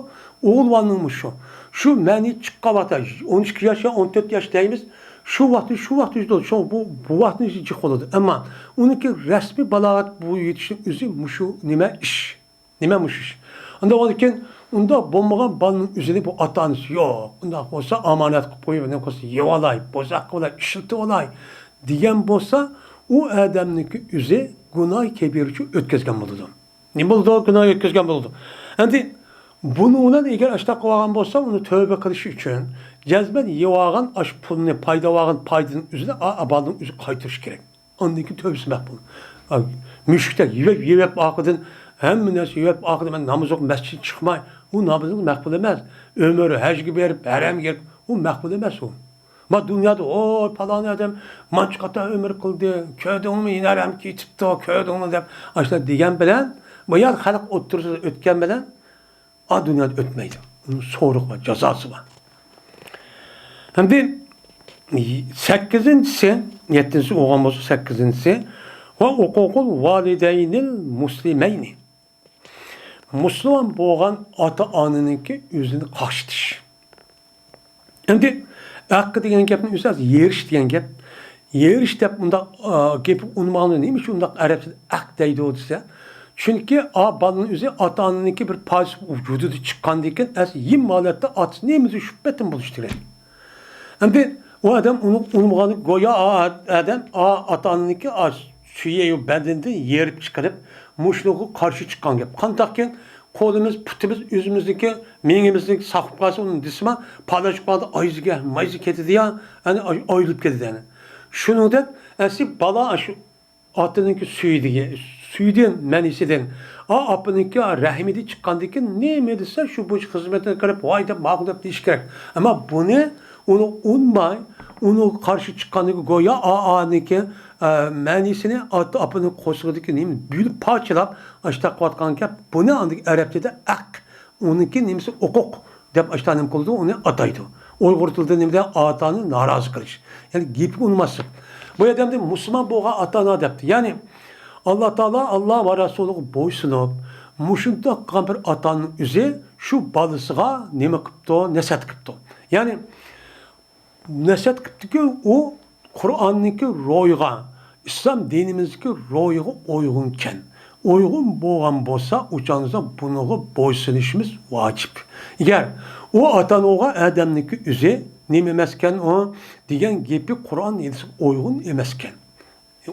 ئوغۇل بالىنىڭمۇ شۇ. شۇ مەنى چىققان ۋاقىتتا، ئون ئىككى ياش يا ئون تۆت ياش دەيمىز. شۇ ۋاقىت، شۇ ۋاقىت يۈزىدۇ. شۇ بۇ، بۇ ۋاقىتنىڭ ئۆزى جىق بولىدۇ. ئەمما ئۇنىڭكى رەسمىي بالاغەت بۇ يېتىشنىڭ ئۆزى مۇشۇ نېمە ئىش. نېمە مۇشۇ ئىش؟ ئۇنداق بولىدىكەن، ئۇنداق بولمىغان بالىنىڭ ئۆزىنى بۇ ئاتا-ئانىسى يوق. ئۇنداق بولسا ئامانەت قىلىپ قويۇپ، نېمە قىلسا يەۋالاي، بوزەك قىلاي، ئىشلىتىۋالاي دېگەن بولسا، ئۇ ئادەمنىڭكى ئۆزى گۇناھ كەبىرە ئۈچۈن ئۆتكۈزگەن بولىدۇ. نېمە بولىدۇ؟ گۇناھ ئۆتكۈزگەن بولىدۇ. ئەمدى بۇنىڭ بىلەن ئەگەر ئاشۇنداق قىلىۋالغان بولسا، ئۇنى تۆبە قىلىش ئۈچۈن جەزمەن يېۋالغان ئاشۇ پۇلنى، پايدا ئالغان پايدىنىڭ ئۆزىنى ئا-، ئا-، بالىنىڭ ئۆزى قايتۇرۇشى كېرەك. ئاندىن كېيىن تۆبىسى مەقبۇل. ئا، مۈشۈكتەك يېۋەپ، يېۋەپ ئارقىدىن، ھەممە نەرسە يېۋەپ ئارقىدىن مەن ناماز ئوقۇپ مەسچىتتىن چىقماي، ئۇ نامىزىڭىز مەقبۇل ئەمەس. ئۆمۈر ھەجگە بېرىپ، ھەرەمگە كىرىپ، ئۇ مەقبۇل ئەمەس ئۇ. ما دۇنيادا، ۋوي، پالان ئادەم مانچە قاتار ئۆمۈر قىلدى، كۆردۈڭمۇ، يەنە ھەرەمگە كېتىپتۇ، كۆردۈڭمۇ دەپ، ئاشۇنداق دېگەن بىلەن، بۇ يەر خەلق ئوتتۇرىسىدا ئۆتكەن بىلەن، ئا دۇنيادا ئۆتمەيدۇ. ئۇنىڭ سورىقى بار، جازاسى بار. ئەمدى سەككىزىنچىسى، يەتتىنچىسى بولغان بولسا، سەككىزىنچىسى، ۋە ھوقۇقۇل ۋالىدەينىل مۇسلىمەينى. مۇسۇلمان بولغان ئاتا-ئانىنىڭكى ئۆزىنى قاقشىتىش. ئەمدى ھەق دېگەن گەپنىڭ ئۆزى ھازىر يېرىش دېگەن گەپ. يېرىش دەپ ئۇنداق، ئا، گېپى ئۇنىمىغاندا نېمە ئۈچۈن ئۇنداق ئەرەبچىدە ھەق دەيدۇ دېسە، چۈنكى ئا بالىنىڭ ئۆزى ئاتا-ئانىنىڭكى بىر پارچىسى ۋۇجۇدىدا چىققاندىن كېيىن ئەسلى يىم ھالەتتە ئاتىسىنىڭ ئۆزى شۇ پېتىم بولۇشى كېرەك. ئەمدى ئۇ ئادەم ئۇنى ئۇنىمىغاندا گويا ئا ئادەم ئا ئاتا-ئانىنىڭكى ئا سۈيى بەدىنىدىن يېرىپ چىقىرىپ، مۇشۇنىڭغا قارشى چىققان گەپ. قانداقكىن قولىمىز، پۇتىمىز، ئۆزىمىزنىڭكى، مېڭىمىزنىڭكى ساقىپ قالسا، ئۇنى دېسىما، پاداش قالدى، ئايزىگە، مايزا كېتىدۇ يا، يەنى ئاي-، ئايرىلىپ كېتىدۇ يەنى. شۇنىڭدەك ئەسلى بالا شۇ ئاتىنىڭكى سۈيىدىكى، سۈيىدىن، مەنىسىدىن، ئا، ئاپىنىڭكى رەھمىدىن چىققاندىن كېيىن نېمە دېسە، شۇ بويىچە خىزمىتىنى قىلىپ، ۋاي دەپ ماقۇل دەپ دېيىش كېرەك. ئەمما بۇنى، ئۇنى ئۇنماي، ئۇنىڭغا قارشى چىققاندىكى گويا ئا، ئانىڭكى، ئە، مەنىسىنى ئاتا، ئاپىنىڭ قورسىقىدىكى نېمە بۆلۈپ پارچىلاپ، ئاشۇنداق قىلىۋاتقان گەپ. بۇنى ئاندىكى ئەرەبچىدە ھەق، ئۇنىڭكى نېمىسى ھوقۇق. دەپ ئاشۇنداق نېمە قىلىدۇ، ئۇنى ئاتايدۇ. ئۇيغۇر تىلىدا نېمە دەيدۇ؟ ئاتا-ئانىنى نارازى قىلىش. يەنى گېپىنى ئۇنىماسلىق. بۇ يەردە ئەمدى مۇسۇلمان بولغان ئاتا-ئانا دەپتۇ. يەنى ئاللا تائالا، ئاللا ۋە رەسۇلىغا بويسۇنۇپ، مۇشۇنداق قىلغان بىر ئاتا-ئانىنىڭ ئۆزى شۇ بالىسىغا نېمە قىپتۇ؟ نەسىھەت قىپتۇ. يەنى نەسىھەت قىپتۇكى، ئۇ قۇرئاننىڭكى روھىغا، ئىسلام دىنىمىزدىكى روھىغا ئۇيغۇنكەن. ئۇيغۇن بولغان بولسا، ئۇ چاغدا بۇنىڭغا بويسۇنۇشىمىز ۋاجىپ. ئەگەر ئۇ ئاتا-ئانا بولغان ئادەمنىڭكى ئۆزى نېمە ئەمەسكەن ئۇ دېگەن گېپى قۇرئان ھەدىسكە ئۇيغۇن ئەمەسكەن.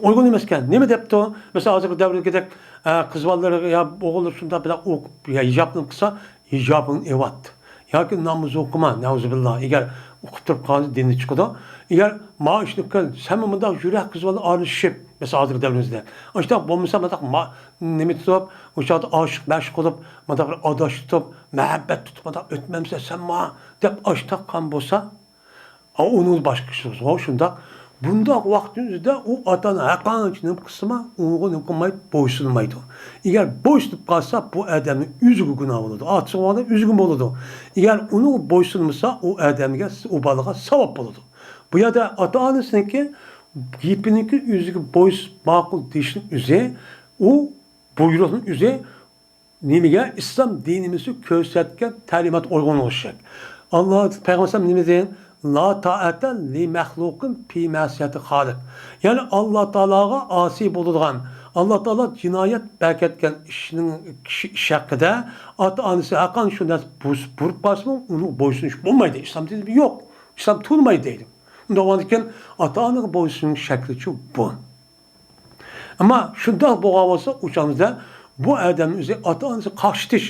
ئۇيغۇن ئەمەسكەن. نېمە دەپتۇ؟ مەسىلەن، ھازىرقى دەۋردىكىدەك، ئە، قىز بالىلىرىغا يا ئوغۇللار شۇنداق بىلەن ئوقۇپ، يا ھىجابنى قىلسا، ھىجابىڭنى ئېۋەت. ياكى ناماز ئوقۇما، نەئۇزۇبىللا. ئەگەر ئوقۇپ تۇرۇپ قالسا دىندىن چىقىدۇ. ئەگەر ما ئىشنى قىل، سەنمۇ مۇنداق يۈرەك قىز بالا ئارىلىشىپ، مەسىلەن، ھازىرقى دەۋرىمىزدە. ئاشۇنداق بولمىسا، مۇنداق ما-، نېمە تۇتۇپ، ئۇ چاغدا ئاشىق مەشۇق قىلىپ، مۇنداق بىر ئاداش تۇتۇپ، مۇھەببەت تۇتۇپ، مۇنداق ئۆتمەمسەن سەنمۇ، دەپ ئاشۇنداق قىلغان بولسا، ئا، ئۇنىڭ باشقا ئىشى يوق، شۇنداق. بۇنداق ۋاقىتنىڭ ئۆزىدە ئۇ ئاتا-ئانا ھەرقانچە نېمە قىلسىمۇ، ئۇنىڭغا نېمە قىلمايدۇ، بويسۇنمايدۇ. ئەگەر بويسۇنۇپ قالسا، بۇ ئادەمنىڭ ئۆزىگە گۇناھ بولىدۇ. ئاتىسىغا بولغاندا ئۆزىگە بولىدۇ. ئەگەر ئۇنىڭغا بويسۇنمىسا، ئۇ ئادەمگە، ئۇ بالىغا ساۋاب بولىدۇ. بۇ يەردە ئاتا-ئانىسىنىڭكى گېپىنىڭكى ئۆزىگە بويسۇنۇپ ماقۇل دېيىشنىڭ ئۆزى، ئۇ بۇيرۇقنىڭ ئۆزى نېمىگە؟ ئىسلام دىنىمىزدا كۆرسەتكەن تەلىمات ئۇيغۇن بولۇشى كېرەك. ئاللا پەيغەمبەر نېمە دېگەن؟ لا تائەتە لىمەخلۇقىن فى مەسىيەتى خالىق. يەنى ئاللا تائالاغا ئاسىي بولىدىغان، ئاللا تائالا جىنايەت بەركەتكەن ئىشنىڭ، كىشى ئىش ھەققىدە ئاتا-ئانىسى ھەرقانچە شۇ نەرسە بۇز-، بۇرۇپ قالسىمۇ، ئۇنىڭغا بويسۇنۇش بولمايدۇ. ئىسلام دىنىدا يوق. ئىسلام تونۇمايدۇ دەيدۇ. ئۇنداق بولغاندىكىن ئاتا-ئانىغا بويسۇنۇش شەكلىچۇ بۇ. ئەمما شۇنداق بولغان بولسا، ئۇ چاغدا بۇ ئادەمنىڭ ئۆزى ئاتا-ئانىسىغا قاقشىتىش.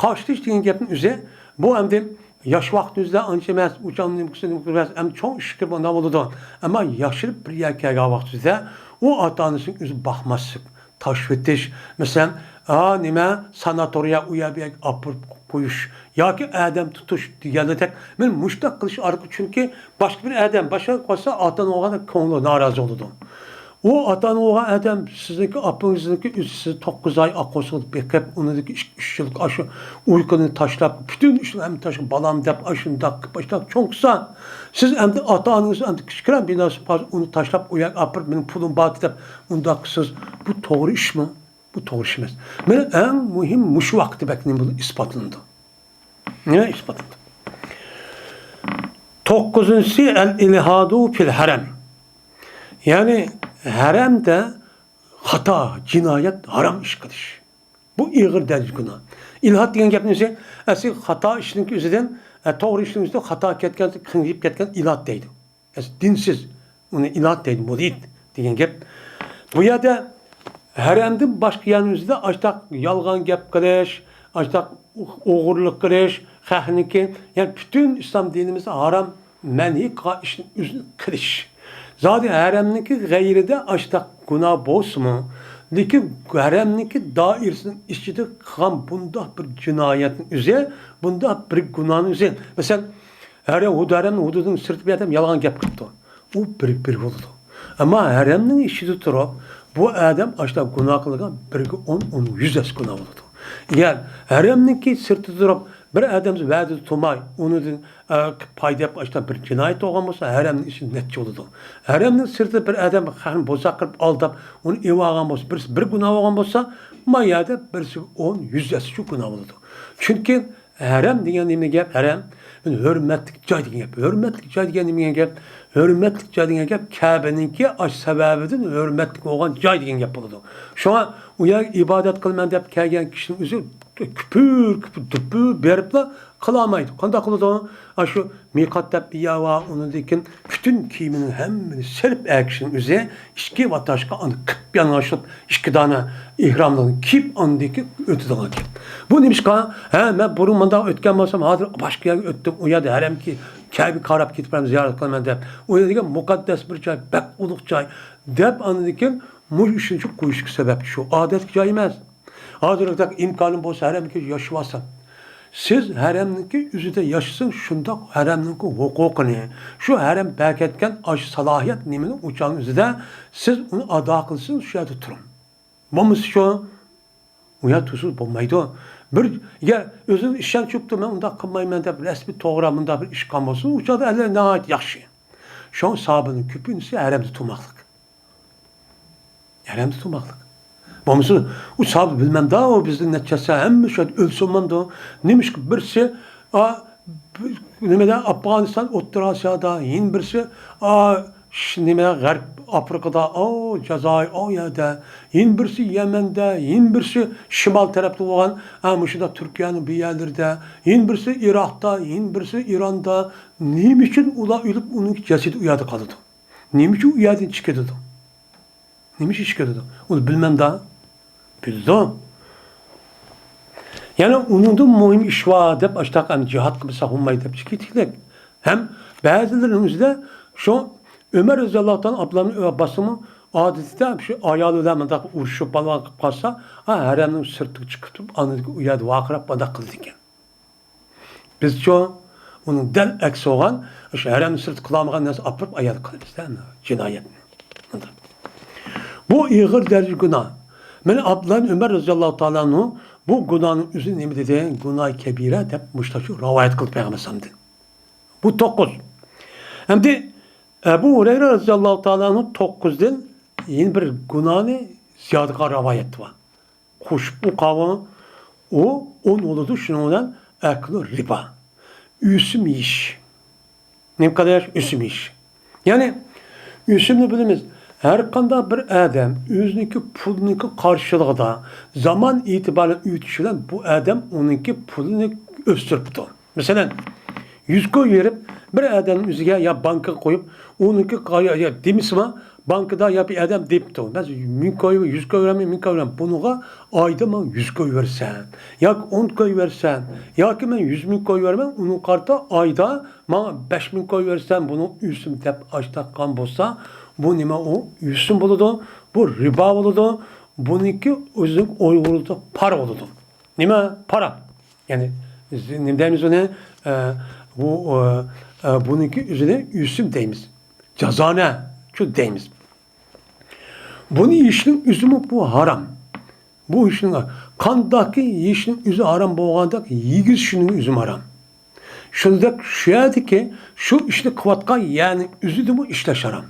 قاقشىتىش دېگەن گەپنىڭ ئۆزى، بۇ ئەمدى ياش ۋاقتىمىزدا ئانچە ئەمەس، ئۇ چاغدا نېمە قىلسا نېمە قىلسا ئەمدى چوڭ ئىشكە بۇنداق بولىدۇ. ئەمما ياشىنىپ بىر يەرگە كەلگەن ۋاقتىمىزدا ئۇ ئاتا-ئانىسىنىڭ ئۆزى باقماسلىق، تاشلىۋېتىش. مەسىلەن، ئا، نېمە، ساناتورىيە، ئۇ يەر بۇ يەرگە ئاپىرىپ قويۇش ياكى ئادەم تۇتۇش دېگەندەك. مەن مۇشۇنداق قىلىش ئارقىلىق، چۈنكى باشقا بىر ئادەم، باشقا قىلسا ئاتا-ئانا بولغاندا كۆڭلى نارازى بولىدۇ. ئۇ ئاتا-ئانا بولغان ئادەم سىزنىڭكى ئاپىڭىزنىڭكى ئۆزى سىزنى توققۇز ئاي ئاققۇزغا بېقىپ، ئۇنىڭدىكى ئىككى، ئۈچ يىللىق ئاشۇ ئۇيقۇنى تاشلاپ، پۈتۈن ئىشنى ھەممە تاشلاپ، بالام دەپ ئاشۇنداق قىلىپ، ئاشۇنداق چوڭ قىلسا، سىز ئەمدى ئاتا-ئانىڭىز ئەمدى كىچىككىنە بىناسى قالسا، ئۇنى تاشلاپ، ئۇ يەرگە ئاپىرىپ، مېنىڭ پۇلۇم بار دەپ، ئۇنداق قىلسىز، بۇ توغرا ئىشمۇ؟ بۇ توغرا ئىش ئەمەس. مانا ئەڭ مۇھىم مۇشۇ ۋاقىتتا بەك نېمە بولدى؟ ئىسپاتلىنىدۇ. نېمە ئىسپاتلىنىدۇ؟ توققۇزىنچىسى، ئەل ئىلھادۇ فىل ھەرەم. يەنى ھەرەمدە خاتا، جىنايەت، ھارام ئىش قىلىش. بۇ ئېغىر دەرىجە گۇناھ. ئىلھاد دېگەن گەپنىڭ ئۆزى، ئەسلى خاتا ئىشنىڭ ئۆزىدىن، ئە، توغرا ئىشنىڭ ئۆزىدىن خاتا كەتكەن، قىڭىيىپ كەتكەن ئىلھاد دەيدۇ. ئەسلى دىنسىز، ئۇنى ئىلھاد دەيدۇ، مۇلھىد دېگەن گەپ. بۇ يەردە ھەرەمدىن باشقا يەرنىڭ ئۆزىدە ئاشتاق يالغان گەپ قىلىش، ئاشتاق ئوغرىلىق قىلىش، خەقنىڭكى، يەنى پۈتۈن ئىسلام دىنىمىزدا ھارام، مەنھى قىلغان ئىشنى ئۆزىنى قىلىش. زادى ھەرەمنىڭكى غەيرىدە ئاشتاق گۇناھ بولسىمۇ، لېكىن ھەرەمنىڭكى دائىرىسىنىڭ ئىچىدە قىلغان بۇنداق بىر جىنايەتنىڭ ئۆزى، بۇنداق بىر گۇناھنىڭ ئۆزى. مەسىلەن، ھەرەم، ھۇدۇ ھەرەمنىڭ ھۇدۇدىنىڭ سىرتى بىر ئادەم يالغان گەپ قىپتۇ. ئۇ بىر، بىر بولىدۇ. ئەمما ھەرەمنىڭ ئىچىدە تۇرۇپ، بۇ ئادەم ئاشۇنداق گۇناھ قىلغان بىرگە ئون، ئون يۈز ھەسسە گۇناھ بولىدۇ. ئەگەر ھەرەمنىڭكى سىرتىدا تۇرۇپ، بىر ئادەم ۋەدىدە تۇرماي، ئۇنىڭدىن، ئە، پايدا ئېلىپ، ئاشۇنداق بىر جىنايەت بولغان بولسا، ھەرەمنىڭ ئىچىدە نەچچە بولىدۇ. ھەرەمنىڭ سىرتىدا بىر ئادەم خەقنى بوزەك قىلىپ ئالداپ، ئۇنى ئېلىۋالغان بولسا، بىرسى بىر گۇناھ بولغان بولسا، ما يەردە بىرسىگە ئون، يۈز ھەسسە شۇ گۇناھ بولىدۇ. چۈنكى ھەرەم دېگەن نېمە گەپ؟ ھەرەم، ھۆرمەتلىك جاي دېگەن گەپ. ھۆرمەتلىك جاي دېگەن نېمە دېگەن گەپ؟ ھۆرمەتلىك جاي دېگەن گەپ كەبىنىڭكى ئاشۇ سەۋەبىدىن ھۆرمەتلىك بولغان جاي دېگەن گەپ بولىدۇ. شۇڭا ئۇ يەرگە ئىبادەت قىلىمەن دەپ كەلگەن كىشىنىڭ ئۆزى كۈپۈر، كۈپۈر، دۈپۈر بېرىپلا قىلالمايدۇ. قانداق قىلىدۇ؟ ئاشۇ مىقات دەپ بىر يەر بار، ئۇنىڭدىن كېيىن پۈتۈن كىيىمىنىڭ ھەممىنى سېلىپ، ئەر كىشىنىڭ ئۆزى ئىككى ۋاتاشقا ئاندىن قىپ يانلاشتۇرۇپ، ئىككى دانە ئېھراملىرىنى كىيىپ، ئاندىن كېيىن ئۆتىدىغان گەپ. بۇ نېمىشقا؟ ھە، مەن بۇرۇن مۇنداق ئۆتكەن بولسام، ھازىر باشقا يەرگە ئۆتتۈم، ئۇ يەردە ھەرەمكى كەبە قاراپ كېتىپ بارىمەن، زىيارەت قىلىمەن دەپ، ئۇ يەر دېگەن مۇقەددەس بىر جاي، بەك ئۇلۇغ جاي، دەپ ئاندىن كېيىن مۇشۇ ئۈچىنچى قويۇشقا سەۋەبچى شۇ. ئادەتتىكى جاي ئەمەس. ھازىرقىدەك ئىمكانىم بولسا، ھەرەمدىكى ياشىۋالسام. سىز ھەرەمنىڭكى ئۆزىدە ياشىسىڭ، شۇنداق ھەرەمنىڭكى ھوقۇقىنى، شۇ ھەرەم بەركەتكەن ئاشۇ سالاھىيەت نېمىنى ئۇ چاغنىڭ ئۆزىدە سىز ئۇنى ئادا قىلسىڭىز، شۇ يەردە تۇرۇڭ. بولمىسا شۇ، ئۇ يەردە تۇرسىڭىز بولمايدۇ. بىر، ئەگەر ئۆزىنىڭ ئىشەنچى بوپتۇ، مەن ئۇنداق قىلمايمەن دەپ، رەسمىي توغرا مۇنداق بىر ئىش قىلغان بولسا، ئۇ چاغدا ئەللەر ناھايىتى ياخشى. شۇڭا ساھابىنىڭ كۆپىنچىسى ھەرەمدە تۇرماقلىق. ھەرەمدە تۇرماقلىق. بولمىسا، ئۇ ساھابە بىلمەمدا، ئۇ بىزدىن نەچچە ھەسسە، ھەممە شۇ يەردە ئۆلسە بولمامدۇ؟ نېمىشقا بىرسى، ئا، نېمىدە، ئافغانىستان، ئوتتۇرا ئاسىيادا، يەنە بىرسى، ئا، ش-، نېمە، غەرب ئافرىقىدا، ئاۋۇ جازائىر، ئاۋۇ يەردە، يەنە بىرسى يەمەندە، يەنە بىرسى شىمال تەرەپتە بولغان، ئا، مۇشۇنداق تۈركىيەنىڭ بىر يەرلىرىدە، يەنە بىرسى ئىراقتا، يەنە بىرسى ئىراندا. نېمە ئۈچۈن ئۇلار ئۆلۈپ، ئۇنىڭ جەسىتى ئۇ يەردە قالىدۇ؟ نېمە ئۈچۈن ئۇ يەردىن چىقىدۇ؟ نېمە ئىش كېتىدۇ؟ ئۇنى بىلمەمدا؟ بىلىدۇ. يەنى ئۇنىڭدىن مۇھىم ئىش بار دەپ، ئاشتاق ئەمدى جىھاد قىلمىسا بولمايدۇ دەپ چىقىتلىق. ھەم بەزىلىرىنىڭ ئۆزىدە شۇ ئۆمەر رەزىياللاھۇ تائالا ئابدۇللا ئابباسنىڭ ئادىتىدە شۇ ئايالى بىلەن مۇنداق ئۇرۇشۇپ، بالىغان قىلىپ قالسا، ھە، ھەرەمنىڭ سىرتىغا چىقىپ تۇرۇپ، ئاندىن كېيىن ئۇ يەردە ۋارقىراپ مۇنداق قىلىدىكەن. بىزچۇ ئۇنىڭ دەل ئەكسى بولغان، ئاشۇ ھەرەمنى سىرتتا قىلالمىغان نەرسە ئاپىرىپ ئايال قىلىمىز-دە، جىنايەتنى. بۇ ئېغىر دەرىجە گۇناھ. مانا ئابدۇللا ئۆمەر رەزىياللاھۇ تائالا ئەنھۇ بۇ گۇناھنىڭ ئۆزىنى نېمە دېدى؟ گۇناھى كەبىرە دەپ مۇشۇنداق رىۋايەت قىلدى پەيغەمبەر ئەلەيھىسسالامدىن. بۇ توققۇز. ئەمدى ئەبۇ ھۇرەيرە رەزىياللاھۇ تائالا ئەنھۇ توققۇزدىن يەنە بىر گۇناھنى زىيادە قىلغان رىۋايەت بار. قوشۇپ ئوقۇغان، ئۇ ئون بولىدۇ، شۇنىڭ بىلەن ئەكلۇ رىبا. ئۆسۈم يېيىش. نېمە قىلىش؟ ئۆسۈم يېيىش. يەنى ئۆسۈمنى بىلىمىز. ھەر قانداق بىر ئادەم ئۆزىنىڭكى پۇلىنىڭكى قارشىلىقىدا زامان ئېتىبارى ئۆتۈش بىلەن بۇ ئادەم ئۇنىڭكى پۇلىنى ئۆستۈرۈپتۇ. مەسىلەن، يۈز كوي بېرىپ، بىر ئادەمنىڭ ئۆزىگە يا بانكىغا قويۇپ، ئۇنىڭكى قا-، يا، يا دېمىسىمۇ، بانكىدا يا بىر ئادەم دېيىپتۇ، مەن مىڭ كوي، يۈز كوي بېرەمەن، مىڭ كوي بېرەمەن، بۇنىڭغا ئايدا ماڭا يۈز كوي بەرسەن، ياكى ئون كوي بەرسەن، ياكى مەن يۈز مىڭ كوي بېرىمەن، ئۇنىڭغا قارىتا ئايدا ماڭا بەش مىڭ كوي بەرسەن، بۇنىڭ ئۆسۈم دەپ ئاشتاققان بولسا، بۇ نېمە ئۇ؟ ئۆسۈم بولىدۇ، بۇ رىبا بولىدۇ، بۇنىڭكى ئۆزىنىڭ ئۇيغۇرچە پارا بولىدۇ. نېمە؟ پارا. يەنى، نېمە دەيمىز ئۇنى؟ ئە، بۇ، ئە، ئە، بۇنىڭكى ئۆزىنى ئۆسۈم دەيمىز. جازانە، شۇ دەيمىز. بۇنى يېيىشنىڭ ئۆزىمۇ بۇ ھارام. بۇ ئىشنىڭ، قانداقكى يېيىشنىڭ ئۆزى ھارام بولغاندەك، يېگۈزۈشنىڭ ئۆزىمۇ ھارام. شۇنداق شۇ يەردىكى شۇ ئىشنى قىلىۋاتقان يەرنىڭ ئۆزىدىمۇ ئىشلەش ھارام.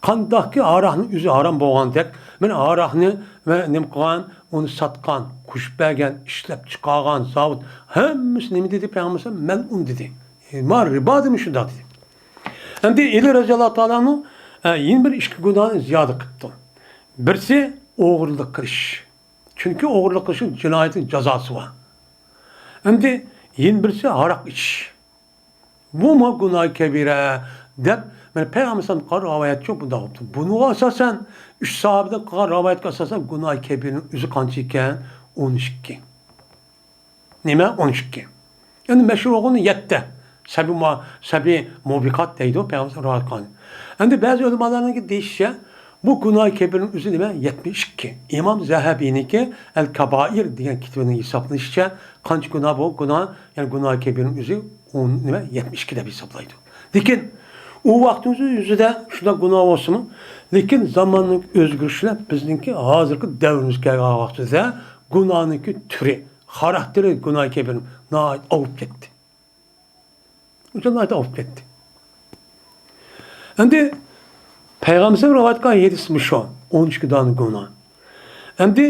قانداقكى ھاراقنىڭ ئۆزى ھارام بولغاندەك، مانا ھاراقنى ۋە نېمە قىلغان، ئۇنى ساتقان، قوشۇپ بەرگەن، ئىشلەپ چىقارغان زاۋۇت، ھەممىسى نېمە دېدى پەيغەمبەر؟ مەلئۇن دېدى. ئە، ما رىبا دېمۇ شۇنداق دېدى. ئەمدى ئەلى رەزىياللاھۇ تائالا ئەنھۇ، ئە، يەنە بىر ئىككى گۇناھنى زىيادە قىپتۇ. بىرسى ئوغرىلىق قىلىش. چۈنكى ئوغرىلىق قىلىشنىڭ جىنايىتىنىڭ جازاسى بار. ئەمدى يەنە بىرسى ھاراق ئىچىش. بۇمۇ گۇناھى كەبىرە دەپ، مانا پەيغەمبەر ئەلەيھىسسالامدىن قالغان رىۋايەت شۇ بۇنداق بوپتۇ. بۇنىڭغا ئاساسەن، ئۈچ ساھابىدىن قالغان رىۋايەتكە ئاساسەن، گۇناھى كەبىرىنىڭ ئۆزى قانچە ئىكەن؟ ئون ئىككى. نېمە؟ ئون ئىككى. ئەمدى مەشھۇر بولغىنى يەتتە. سەبى مۇ-، سەبى مۇبىقات دەيدۇ، پەيغەمبەر رىۋايەت قىلغان. ئەمدى بەزى ئۆلىمالارنىڭكى دېيىشىچە، بۇ گۇناھى كەبىرنىڭ ئۆزى نېمە؟ يەتمىش ئىككى. ئىمام زەھەبىنىڭكى ئەل كابائىر دېگەن كىتابىنىڭ ھېسابلىنىشىچە، قانچە گۇناھ بۇ؟ گۇناھ، يەنى گۇناھى كەبىرنىڭ ئۆزى ئون، نېمە؟ يەتمىش ئىككى دەپ ھېسابلايدۇ. لېكىن ئۇ ۋاقىتنىڭ ئۆزىدە شۇنداق گۇناھ بولسىمۇ، لېكىن زاماننىڭ ئۆزگىرىشى بىلەن بىزنىڭكى ھازىرقى دەۋرىمىزگە كەلگەن ۋاقتىدا گۇناھنىڭكى تۈرى، خاراكتېرى گۇناھى كەبىرنىڭ ناھايىتى ئاۋۇپ كەتتى. ناھايىتى ئاۋۇپ كەتتى. ئەمدى پەيغەمبىرىمىز رىۋايەت قىلغان ھەدىس مۇشۇ، ئون ئىككى دانە گۇناھ. ئەمدى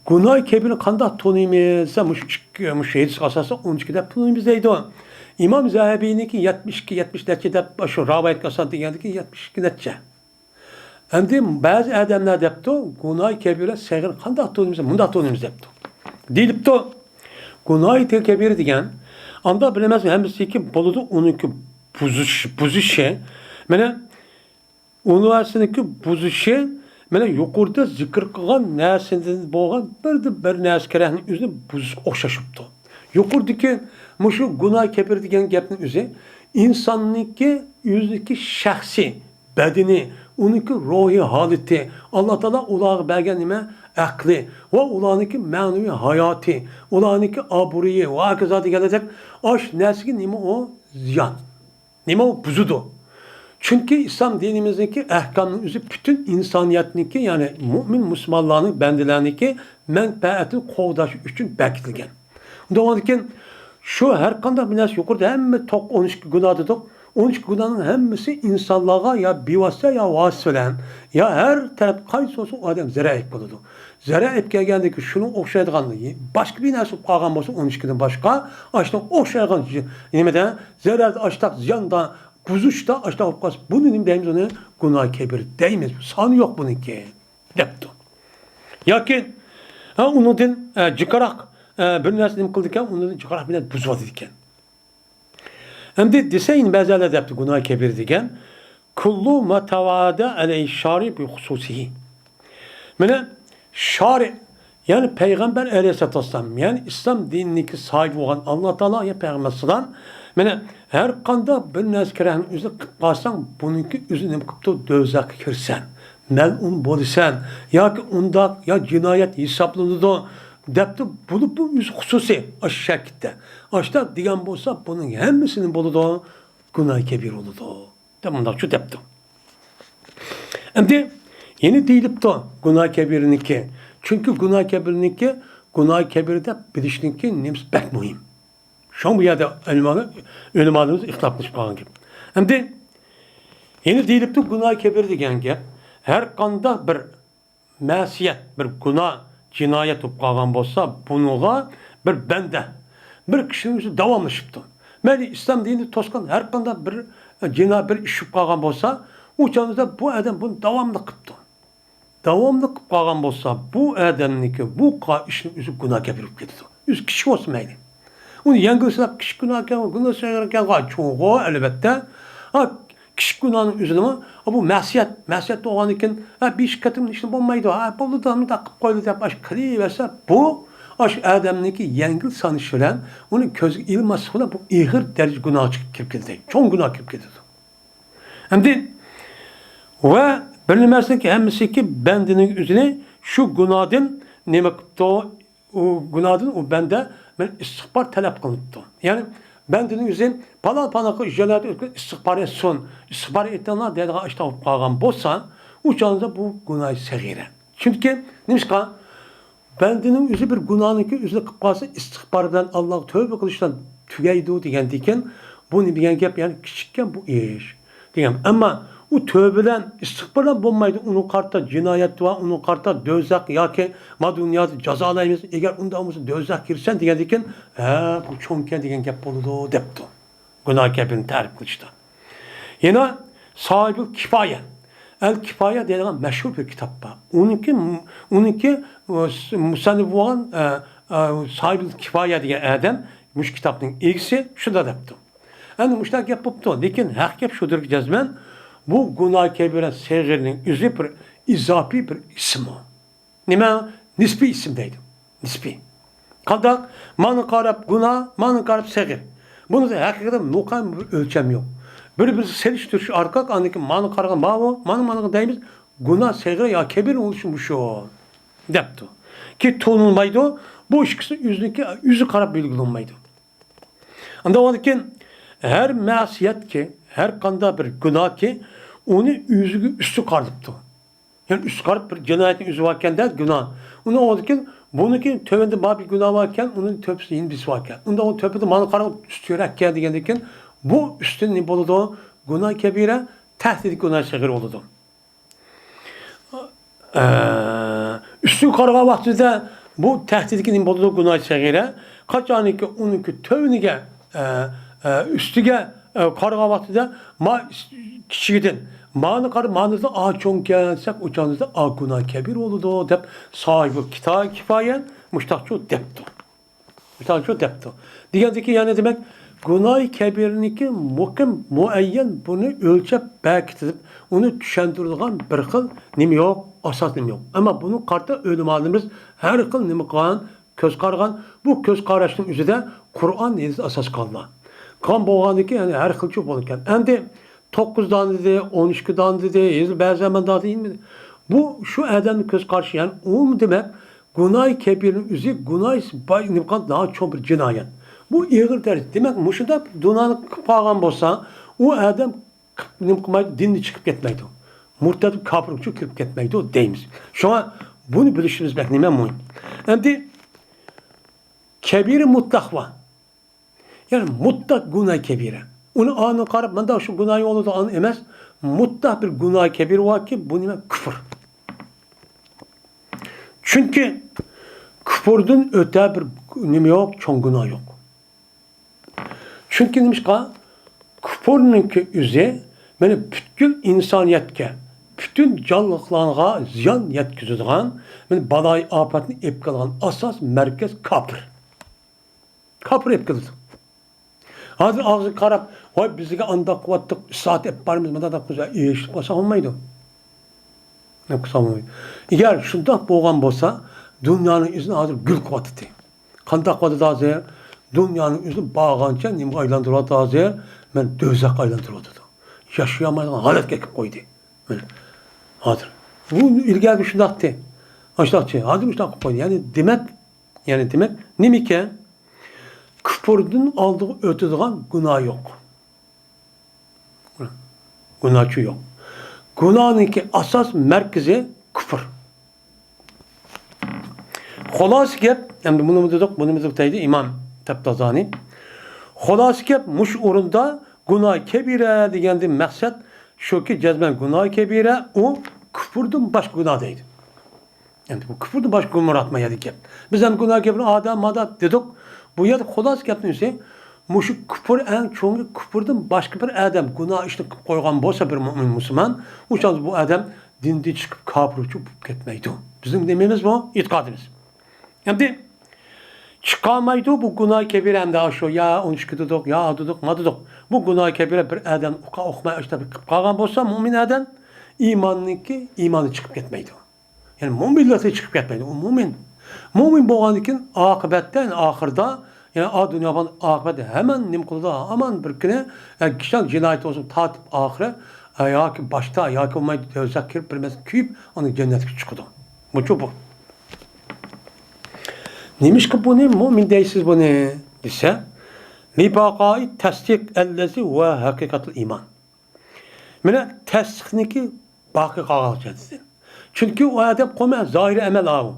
گۇناھى كەبىرنى قانداق تونۇيمىز دېسە، مۇشۇ ئىككى، مۇشۇ ھەدىسكە ئاساسەن ئون ئىككى دەپ تونۇيمىز دەيدۇ. ئىمام زەھەبىنىڭكى يەتمىش ئىككى، يەتمىش نەچچە دەپ، شۇ رىۋايەتكە ئاساسەن دېگەندىكى يەتمىش ئىككى نەچچە. ئەمدى بەزى ئادەملەر دەپتۇ، گۇناھى كەبىرە سەغىر قانداق تونۇيمىز؟ مۇنداق تونۇيمىز دەپتۇ. دېيىلىپتۇ، گۇناھى كەبىرە دېگەن، ئانداق بىلىمەز ھەممىسىكى بولىدۇ، ئۇنىڭكى بۇزۇش، بۇزۇشى، مانا، ئۇنىڭكى بۇزۇشى، مانا، يۇقىرىدا زىكىر قىلغان نەرسىدىن بولغان بىردىن بىر نەرسە كېرەكنىڭ ئۆزىنى بۇزۇشقا ئوخشاش بوپتۇ. يۇقىرىدىكى مۇشۇ گۇناھ كەبىر دېگەن گەپنىڭ ئۆزى ئىنساننىڭكى ئۆزىنىڭكى شەخسىي بەدىنى، ئۇنىڭكى روھىي ھالىتى، ئاللا تائالا ئۇلارغا بەرگەن نېمە؟ ئەقلى ۋە ئۇلارنىڭكى مەنىۋى ھاياتى، ئۇلارنىڭكى ئابرۇيى ۋە ھاكازا دېگەندەك ئاش نەرسىگە نېمە ئۇ؟ زىيان. نېمە ئۇ؟ بۇزىدۇ. چۈنكى ئىسلام دىنىمىزنىڭكى ئەھكامنىڭ ئۆزى پۈتۈن ئىنسانىيەتنىڭكى، يەنى مۇئمىن مۇسۇلمانلارنىڭ، بەندىلەرنىڭكى مەنپەئەتىنى قوغداش ئۈچۈن بەكىتىلگەن. ئۇنداق بولغاندىكىن، شۇ ھەر قانداق بىر نەرسە، يۇقىرىدا ھەممە توق-، ئون ئىككى گۇناھدا دېدۇق. ئون ئىككى گۇناھنىڭ ھەممىسى ئىنسانلارغا يا بىۋاسىتە يا ۋاسىتە بىلەن يا ھەر تەرەپ قايسى بولسا ئۇ ئادەم زەرەر ئېلىپ بولىدۇ. زەرەر ئېلىپ كەلگەندىكى شۇنىڭ ئوخشايدىغان باشقا بىر نەرسە بولۇپ قالغان بولسا، ئون ئىككىدىن باشقا، ئاشۇنىڭ ئوخشايدىغان نېمىدە، زەرەردە، ئاشتاق زىياندا، بۇزۇشتا ئاشتاق بولۇپ قالسا، بۇنى نېمە دەيمىز؟ ئۇنى گۇناھ كەبىر دەيمىز. سانى يوق بۇنىڭكى. دەپتۇ. ياكى، ھە، ئۇنىڭدىن، ئە، جىقراق، ئە، بىر نەرسە نېمە قىلىدىكەن، ئۇنىڭدىن جىقراق بىر نەرسە بۇزۇۋاتىدىكەن. ئەمدى دېسە، يەنە بەزىلەر دەپتۇ، گۇناھ كەبىر دېگەن، كۇللۇ ما تەۋادە ئەلەيھى شارى بىخۇسۇسىھى. مانا، شارى، يەنى پەيغەمبەر ئەلەيھىسسالاتۇ ۋەسسالام، يەنى ئىسلام دىنىنىڭكى ساھىبى بولغان ئاللا تائالا يا پەيغەمبەر ئەلەيھىسسالام، مانا، ھەر قانداق بىر نەرسە گۇناھنى ئۆزى قىلىپ قالساڭ، بۇنىڭكى ئۆزى نېمە قىپتۇ؟ دوزاخقا كىرىسەن. مەلئۇن بولىسەن ياكى ئۇنداق يا جىنايەت ھېسابلىنىدۇ دەپتۇ. بولۇپمۇ ئۆزى خۇسۇسىي ئاشۇ شەكىلدە. ئاشۇنداق دېگەن بولسا، بۇنىڭ ھەممىسى نېمە بولىدۇ؟ گۇناھ كەبىر بولىدۇ دەپ مۇنداقچە دەپتۇ. ئەمدى يەنە دېيىلىپتۇ گۇناھ كەبىرنىڭكى. چۈنكى گۇناھ كەبىرنىڭكى، گۇناھ كەبىر دەپ بىلىشنىڭكى نېمىسى بەك مۇھىم. شۇڭا بۇ يەردە ئۆلىمالار، ئۆلىمالىرىمىز ئىختىلاپ قىلىشىپ قالغان گەپ. ئەمدى يەنە دېيىلىپتۇ، گۇناھ كەبىر دېگەن گەپ ھەر قانداق بىر مەسىيەت، بىر گۇناھ، جىنايەت بولۇپ قالغان بولسا، بۇنىڭغا بىر بەندە، بىر كىشىنىڭ ئۆزى داۋاملىشىپتۇ. مەيلى ئىسلام دىنىنى توسقان ھەر قانداق بىر جىنا-، بىر ئىش بولۇپ قالغان بولسا، ئۇ چاغدا بۇ ئادەم بۇنى داۋاملىق قىپتۇ. داۋاملىق قىلىپ قالغان بولسا، بۇ ئادەمنىڭكى بۇ قا-، ئىشنىڭ ئۆزى گۇناھ كەبىرە بولۇپ كېتىدۇ. ئۆزى كىچىك بولسا مەيلى. ئۇنى يەڭگىل ساناپ، كىچىك گۇناھكەن، گۇناھ سەغىركەن، ھا، چوڭغۇ، ئەلۋەتتە. ھا، كىچىك گۇناھنىڭ ئۆزىنىمۇ، ھا، بۇ مەسىيەت، مەسىيەت بولغاندىكىن، ھا، بەش قېتىم ئىشنى بولمايدۇ، ھا، بولدى، مۇنداق قىلىپ قويدى دەپ، ئاشۇ قىلىۋەرسە، بۇ، ئاشۇ ئادەمنىڭكى يەڭگىل سانىشى بىلەن، ئۇنى كۆزگە ئىلماسلىق بىلەن بۇ ئېغىر دەرىجە گۇناھقا كىرىپ كېتىدۇ، چوڭ گۇناھقا كىرىپ كېتىدۇ. ئەمدى ۋە بىر نېمىسىنىڭكى ھەممىسىكى بەندىنىڭ ئۆزىنى شۇ گۇناھدىن نېمە قىپتۇ؟ ئۇ گۇناھدىن ئۇ بەندە مەن ئىستىغپار تەلەپ قىلىپتۇ. يەنى بەندىنىڭ ئۆزى پالان پالانغا جىنايەت ئۆتكۈن ئىستىغپار ئېيتسۇن، ئىستىغپار ئېيتىڭلار دەيدىغان ئىشتا بولۇپ قالغان بولسا، ئۇ چاغدا بۇ گۇناھ سەغىرە. چۈنكى نېمىشقا؟ بەندىنىڭ ئۆزى بىر گۇناھنىڭكى ئۆزىنى قىلىپ قالسا، ئىستىغپار بىلەن ئاللاغا تۆبە قىلىشتىن تۈگەيدۇ دېگەندىكىن، بۇ نېمە دېگەن گەپ؟ يەنى كىچىككەن بۇ ئىش دېگەن. ئەمما ئۇ تۆبە بىلەن، ئىستىغپار بىلەن بولمايدۇ. ئۇنىڭغا قارىتا جىنايەت بار، ئۇنىڭغا قارىتا دوزاخ ياكى ما دۇنيادا جازالايمىز. ئەگەر ئۇنداق بولمىسا دوزاخقا كىرىسەن دېگەندىكىن، ھە، بۇ چوڭكەن دېگەن گەپ بولىدۇ دەپتۇ. گۇناھ كەبىرىنى تەرىپ قىلىشتا. يەنە ساھىبۇل كىفايە. ئەل كىفايە دەيدىغان مەشھۇر بىر كىتاب بار. ئۇنىڭكى، ئۇنىڭكى، ئۇ، مۇسەننىپ بولغان، ئە، ئە، ساھىبۇل كىفايە دېگەن ئادەم، مۇشۇ كىتابنىڭ ئىگىسى شۇنداق دەپتۇ. ئەمدى مۇشۇنداق گەپ بوپتۇ، لېكىن ھەق گەپ شۇدۇركى جەزمەن، بۇ گۇناھ كەبىرە سەغىرنىڭ ئۆزى بىر ئىزاپىي بىر ئىسمى. نېمە؟ نىسپىي ئىسىم دەيدۇ. نىسپىي. قانداق؟ مانا قاراپ گۇناھ، مانا قاراپ سەغىر. بۇنىڭدا ھەقىقەتەن مۇقەم بىر ئۆلچەم يوق. بىر-بىرسى سېلىشتۇرۇش ئارقىلىق ئاندىن كېيىن مانا قارىغان ماۋۇ، مانا، مانا دەيمىز. گۇناھ سەغىر يا كەبىر بولۇشى مۇشۇ. دەپتۇ. كى تونۇلمايدۇ. بۇ ئىككىسى ئۆزىنىڭكى، ئۆزى قاراپ بىلگىلى بولمايدۇ. ئاندىن كېيىن ھەر مەسىيەتكى، ھەر قانداق بىر گۇناھكى ئۇنى ئۆزىگە ئۈستى قارىتىپتۇ. يەنى ئۈستى قارىتىپ بىر جىنايەتنى ئۆزى باركەن-دە گۇناھ. ئۇنى ئاندىن كېيىن بۇنىڭكى تۆۋەندە بار بىر گۇناھ باركەن، ئۇنىڭ تۆپىسى يەنە بىرسى باركەن. ئۇنداق ئۇ تۆپىدە مانا قارىغان ئۈستى يۈرەككەن دېگەندىن كېيىن بۇ ئۈستىدىن نېمە بولىدۇ؟ گۇناھ كەبىرە، تەھدىت گۇناھ سەغىر بولىدۇ. ئە، ئۈستىگە قارىغان ۋاقتىدا بۇ تەھدىتكە نېمە بولىدۇ؟ گۇناھ سەغىرە. قاچانكى ئۇنىڭكى تۆۋىنىگە، ئە، ئە، ئۈستىگە، ئە، قارىغان ۋاقتىدا ما-، كىچىكىدىن مانى قارا، مانىدا ئا چوڭكەن دېسەك، ئۇ چاغدا ئا گۇناھ كەبىر بولىدۇ دەپ ساھىبۇ كىتا-، كىفايە مۇشتاقچۇ دەپتۇ. مۇشۇنداق دەپتۇ. دېگەندىكى، يەنى دېمەك، گۇناھى كەبىرىنىڭكى مۇقىم، مۇئەييەن، بۇنى ئۆلچەپ بەكىتىپ، ئۇنى چۈشەندۈرىدىغان بىر خىل نېمە يوق، ئاساس نېمە يوق. ئەمما بۇنى قارىتا ئۆلىمالىرىمىز ھەر خىل نېمە قىلغان، كۆز قارىغان، بۇ كۆز قاراشنىڭ ئۆزىدە قۇرئان، ھەدىس ئاساس قىلغان. قىلغان بولغاندىكى، يەنى ھەر خىلچە بولىدىكەن. ئەمدى توققۇز دانە دېدى، ئون ئىككى دانە دېدى، ھېلى بەزى مۇنداق دېدى. بۇ شۇ ئادەمنىڭ كۆز قارىشى، يەنى ئۇمۇ دېمەك، گۇناھى كەبىرىنىڭ ئۆزى گۇناھى باي-، نېمە قىلغان، ناھايىتى چوڭ بىر جىنايەت. بۇ ئېغىر دەرىجە. دېمەك، مۇشۇنداق گۇناھنى قىلىپ قالغان بولسا، ئۇ ئادەم نېمە قىلمايدۇ، دىندىن چىقىپ كەتمەيدۇ. مۇرتەد، كاپىرغىچە كىرىپ كەتمەيدۇ دەيمىز. شۇڭا بۇنى بىلىشىمىز بەك نېمە مۇھىم. ئەمدى كەبىرە مۇتلەق بار. يەنى مۇتلەق گۇناھ كەبىرە. ئۇنى ئاندىن قاراپ، مۇنداق شۇ گۇناھ بولىدۇ، ئاندىن ئەمەس. مۇتلەق بىر گۇناھ كەبىرە باركى، بۇ نېمە؟ كۇفر. چۈنكى كۇفردىن ئۆتە بىر نېمە يوق، چوڭ گۇناھ يوق. چۈنكى نېمىشقا؟ كۇفرنىڭكى ئۆزى مانا پۈتكۈل ئىنسانىيەتكە، پۈتۈن جانلىقلارغا زىيان يەتكۈزىدىغان، مانا بالايىئاپەتنى ئېلىپ كېلىدىغان ئاساس مەركەز كاپىر. كاپىر ئېلىپ كېلىدۇ. ھازىر ئاغزىغا قاراپ، ۋاي، بىزگە ئانداق قىلىۋاتتۇق، ئىسلاھات ئېلىپ بارىمىز، مۇنداق قىلسا، ئېرىشىپ قالسا بولمايدۇ. ئەگەر شۇنداق بولغان بولسا، دۇنيانىڭ ئۆزىنى ھازىر گۈل قىلىۋاتىدۇ. قانداق قىلىۋاتىدۇ ھازىر؟ دۇنيانىڭ ئۆزىنى بارغانچە نېمىگە ئايلاندۇرۇۋاتىدۇ ھازىر؟ مەن دوزاخقا ئايلاندۇرۇۋاتىدۇ. ياشىيالمايدىغان ھالەتكە ئەكىپ قويدى. مانا ھازىر. بۇ ئىلگىرى شۇنداقتى. ئاشۇنداقچى. ھازىر مۇشۇنداق قىلىپ قويدى. يەنى دېمەك، يەنى دېمەك، نېمىكەن؟ كۇفردىن ئالدىغا ئۆتىدىغان گۇناھ يوق. گۇناھچۇ يوق. گۇناھنىڭكى ئاساس مەركىزى كۇفر. خۇلاسە گەپ، ئەمدى بۇنىمۇ دېدۇق، بۇنىمۇ دېدۇق دەيدۇ ئىمام تەپتازانى. خۇلاسە گەپ، مۇشۇ ئورۇندا گۇناھ كەبىرە دېگەندىن مەقسەت شۇكى، جەزمەن گۇناھ كەبىرە ئۇ كۇفردىن باشقا گۇناھ دەيدۇ. ئەمدى بۇ كۇفردىن باشقا گۇناھ مۇراد ما يەردە گەپ. بىز ئەمدى گۇناھ كەبىرە ئادەم مادات دېدۇق. بۇ يەردە خۇلاسە گەپنىڭ ئۆزى، مۇشۇ كۇفر ئەڭ چوڭى، كۇفردىن باشقا بىر ئادەم گۇناھ ئىشنى قىلىپ قويغان بولسا بىر مۇئمىن مۇسۇلمان، ئۇ چاغدا بۇ ئادەم دىندىن چىقىپ كاپىر بولۇپ كېتمەيدۇ. بىزنىڭ نېمىمىز بۇ؟ ئېتىقادىمىز. ئەمدى چىقالمايدۇ بۇ گۇناھ كەبىرە، ئەمدى شۇ يا ئون ئىككى دېدۇق، يا دېدۇق، ما دېدۇق. بۇ گۇناھ كەبىرە بىر ئادەم ئۇقا ئۇقماي ئاشۇنداق قىلىپ قالغان بولسا، مۇئمىن ئادەم ئىماننىڭكى ئىمانى چىقىپ كەتمەيدۇ. يەنى مۇئمىنلىقى چىقىپ كەتمەيدۇ. ئۇ مۇئمىن. مۇئمىن بولغاندىن كېيىن ئاقىۋەتتە، يەنى ئاخىرىدا، يەنى ئا دۇنيا بولغان ئاقىۋەتتە ھامان نېمە قىلىدۇ؟ ھامان بىر كۈنى، ئە، كىشىلەر جىنايەت بولسۇن تارتىپ ئاخىرى، ئە، ياكى باشتا، ياكى بولمايدۇ دوزاخقا كىرىپ، بىر مەزگىل كۆيۈپ، ئاندىن جەننەتكە چىقىدۇ. بۇچۇ بۇ. نېمىشقا بۇنى مۇئمىن دەيسىز بۇنى؟ دېسە، لىباقائى تەستىق ئەللەزى ۋە ھەقىقەتۇل ئىمان. مانا تەستىقنىڭكى باقى قالغانلىقى. چۈنكى ئۇ ئادەم قومە زاھىرىي ئەمەل ئاۋۇ.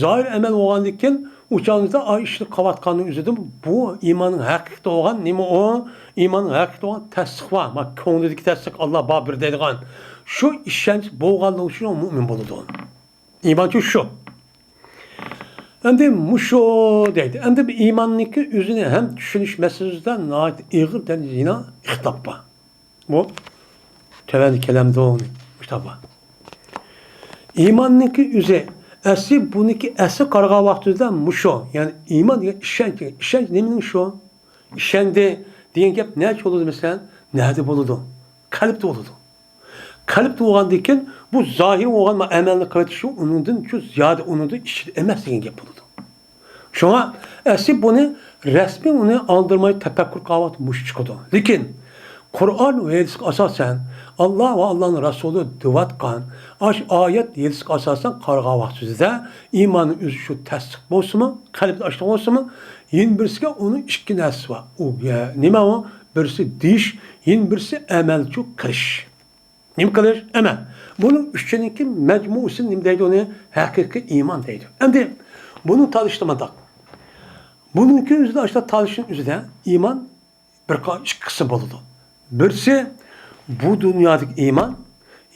زاھىرىي ئەمەل بولغاندىن كېيىن، ئۇ چاغدا ئا ئىشنى قىلىۋاتقاننىڭ ئۆزىدىن بۇ ئىماننىڭ ھەقىقىتى بولغان نېمە ئۇ؟ ئىماننىڭ ھەقىقىتى بولغان تەستىق بار. ما كۆڭلىدىكى تەستىق، ئاللا بار بىر دەيدىغان شۇ ئىشەنچ بولغانلىقى ئۈچۈن ئۇ مۇئمىن بولىدۇ. ئىمانچۇ شۇ. ئەمدى مۇشۇ دەيدۇ. ئەمدى بۇ ئىماننىڭكى ئۆزىنى ھەم چۈشىنىش مەسىلىسىدە ناھايىتى ئېغىر دەرىجىدە يەنە ئىختىلاپ بار. بۇ تۆۋەندە كېلەمدۇ؟ مۇشۇنداق بار. ئىماننىڭكى ئۆزى، ئەسلى بۇنىڭكى ئەسلى قارىغان ۋاقتىدا مۇشۇ. يەنى ئىمان دېگەن ئىشەنچ، ئىشەنچ نېمىنىڭ شۇ؟ ئىشەندى دېگەن گەپ نەچە بولىدۇ مەسىلەن؟ نەدە بولىدۇ؟ قەلبتە بولىدۇ. قەلبتە بولغاندىن كېيىن بۇ زاھىر بولغان ئەمەلنى قىلىۋېتىش ئۇنىڭدىن شۇ زىيادە ئۇنىڭدىن ئىچىدە ئەمەس دېگەن گەپ بولىدۇ. شۇڭا ئەسلى بۇنى رەسمىي ئۇنى ئاڭدۇرماي تەپەككۇر قىلغان ۋاقىتتا مۇشۇ چىقىدۇ. لېكىن قۇرئان ۋە ھەدىسكە ئاساسەن، ئاللا ۋە ئاللانىڭ رەسۇلى دېۋاتقان ئاش ئايەت ھەدىسكە ئاساسەن قارىغان ۋاقتىدا ئىماننىڭ ئۆزى شۇ تەستىق بولسىمۇ، قەلبتە ئاشۇنداق بولسىمۇ، يەنە بىرسىگە ئۇنىڭ ئىككى نەرسىسى بار. ئۇ، ئە، نېمە ئۇ؟ بىرسى دېيىش، يەنە بىرسى ئەمەلچۇ قىلىش. نېمە قىلىش؟ ئەمەل. بۇنىڭ ئۈچىنىڭكى مەجمۇئىسىنى نېمە دەيدۇ ئۇنى؟ ھەقىقىي ئىمان دەيدۇ. ئەمدى بۇنىڭ تالىشى مۇنداق. بۇنىڭكى ئۆزىدە ئاشۇنداق تالىشىنىڭ ئۆزىدە ئىمان بىر قا-، ئىككى قىسىم بولىدۇ. بىرسى بۇ دۇنيادىكى ئىمان،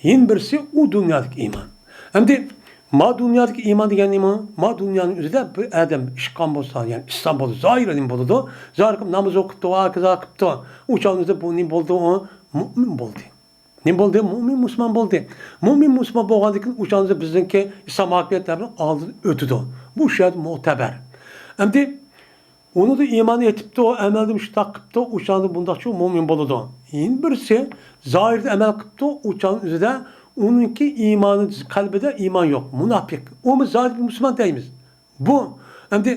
يەنە بىرسى ئۇ دۇنيادىكى ئىمان. ئەمدى ما دۇنيادىكى ئىمان دېگەن نېمە؟ ما دۇنيانىڭ ئۆزىدە بىر ئادەم ئىشقان بولسا، يەنى ئىسلام بولسا، زاھىرى نېمە بولىدۇ؟ زاھىرى ناماز ئوقۇپتۇ، ۋە ھاكازا قىپتۇ. ئۇ چاغدا بۇ نېمە بولدى؟ ئۇ مۇئمىن بولدى. نېمە بولدى؟ مۇئمىن مۇسۇلمان بولدى. مۇئمىن مۇسۇلمان بولغاندىن كېيىن ئۇ چاغدا بىزنىڭكى ئىسلام ھاكىمىيەتلەرنىڭ ئالدىدا ئۆتىدۇ. بۇ شەرت مۆتەبەر. ئەمدى ئۇنىڭدا ئىمانى يېتىپتۇ، ئەمەلدە مۇشۇنداق قىپتۇ، ئۇ چاغدا بۇنداقچۇ مۇئمىن بولىدۇ. يەنە بىرسى زاھىردا ئەمەل قىپتۇ، ئۇ چاغنىڭ ئۆزىدە ئۇنىڭكى ئىمانى، قەلبىدە ئىمان يوق، مۇناپىق. ئۇمۇ زاھىردا مۇسۇلمان دەيمىز. بۇ، ئەمدى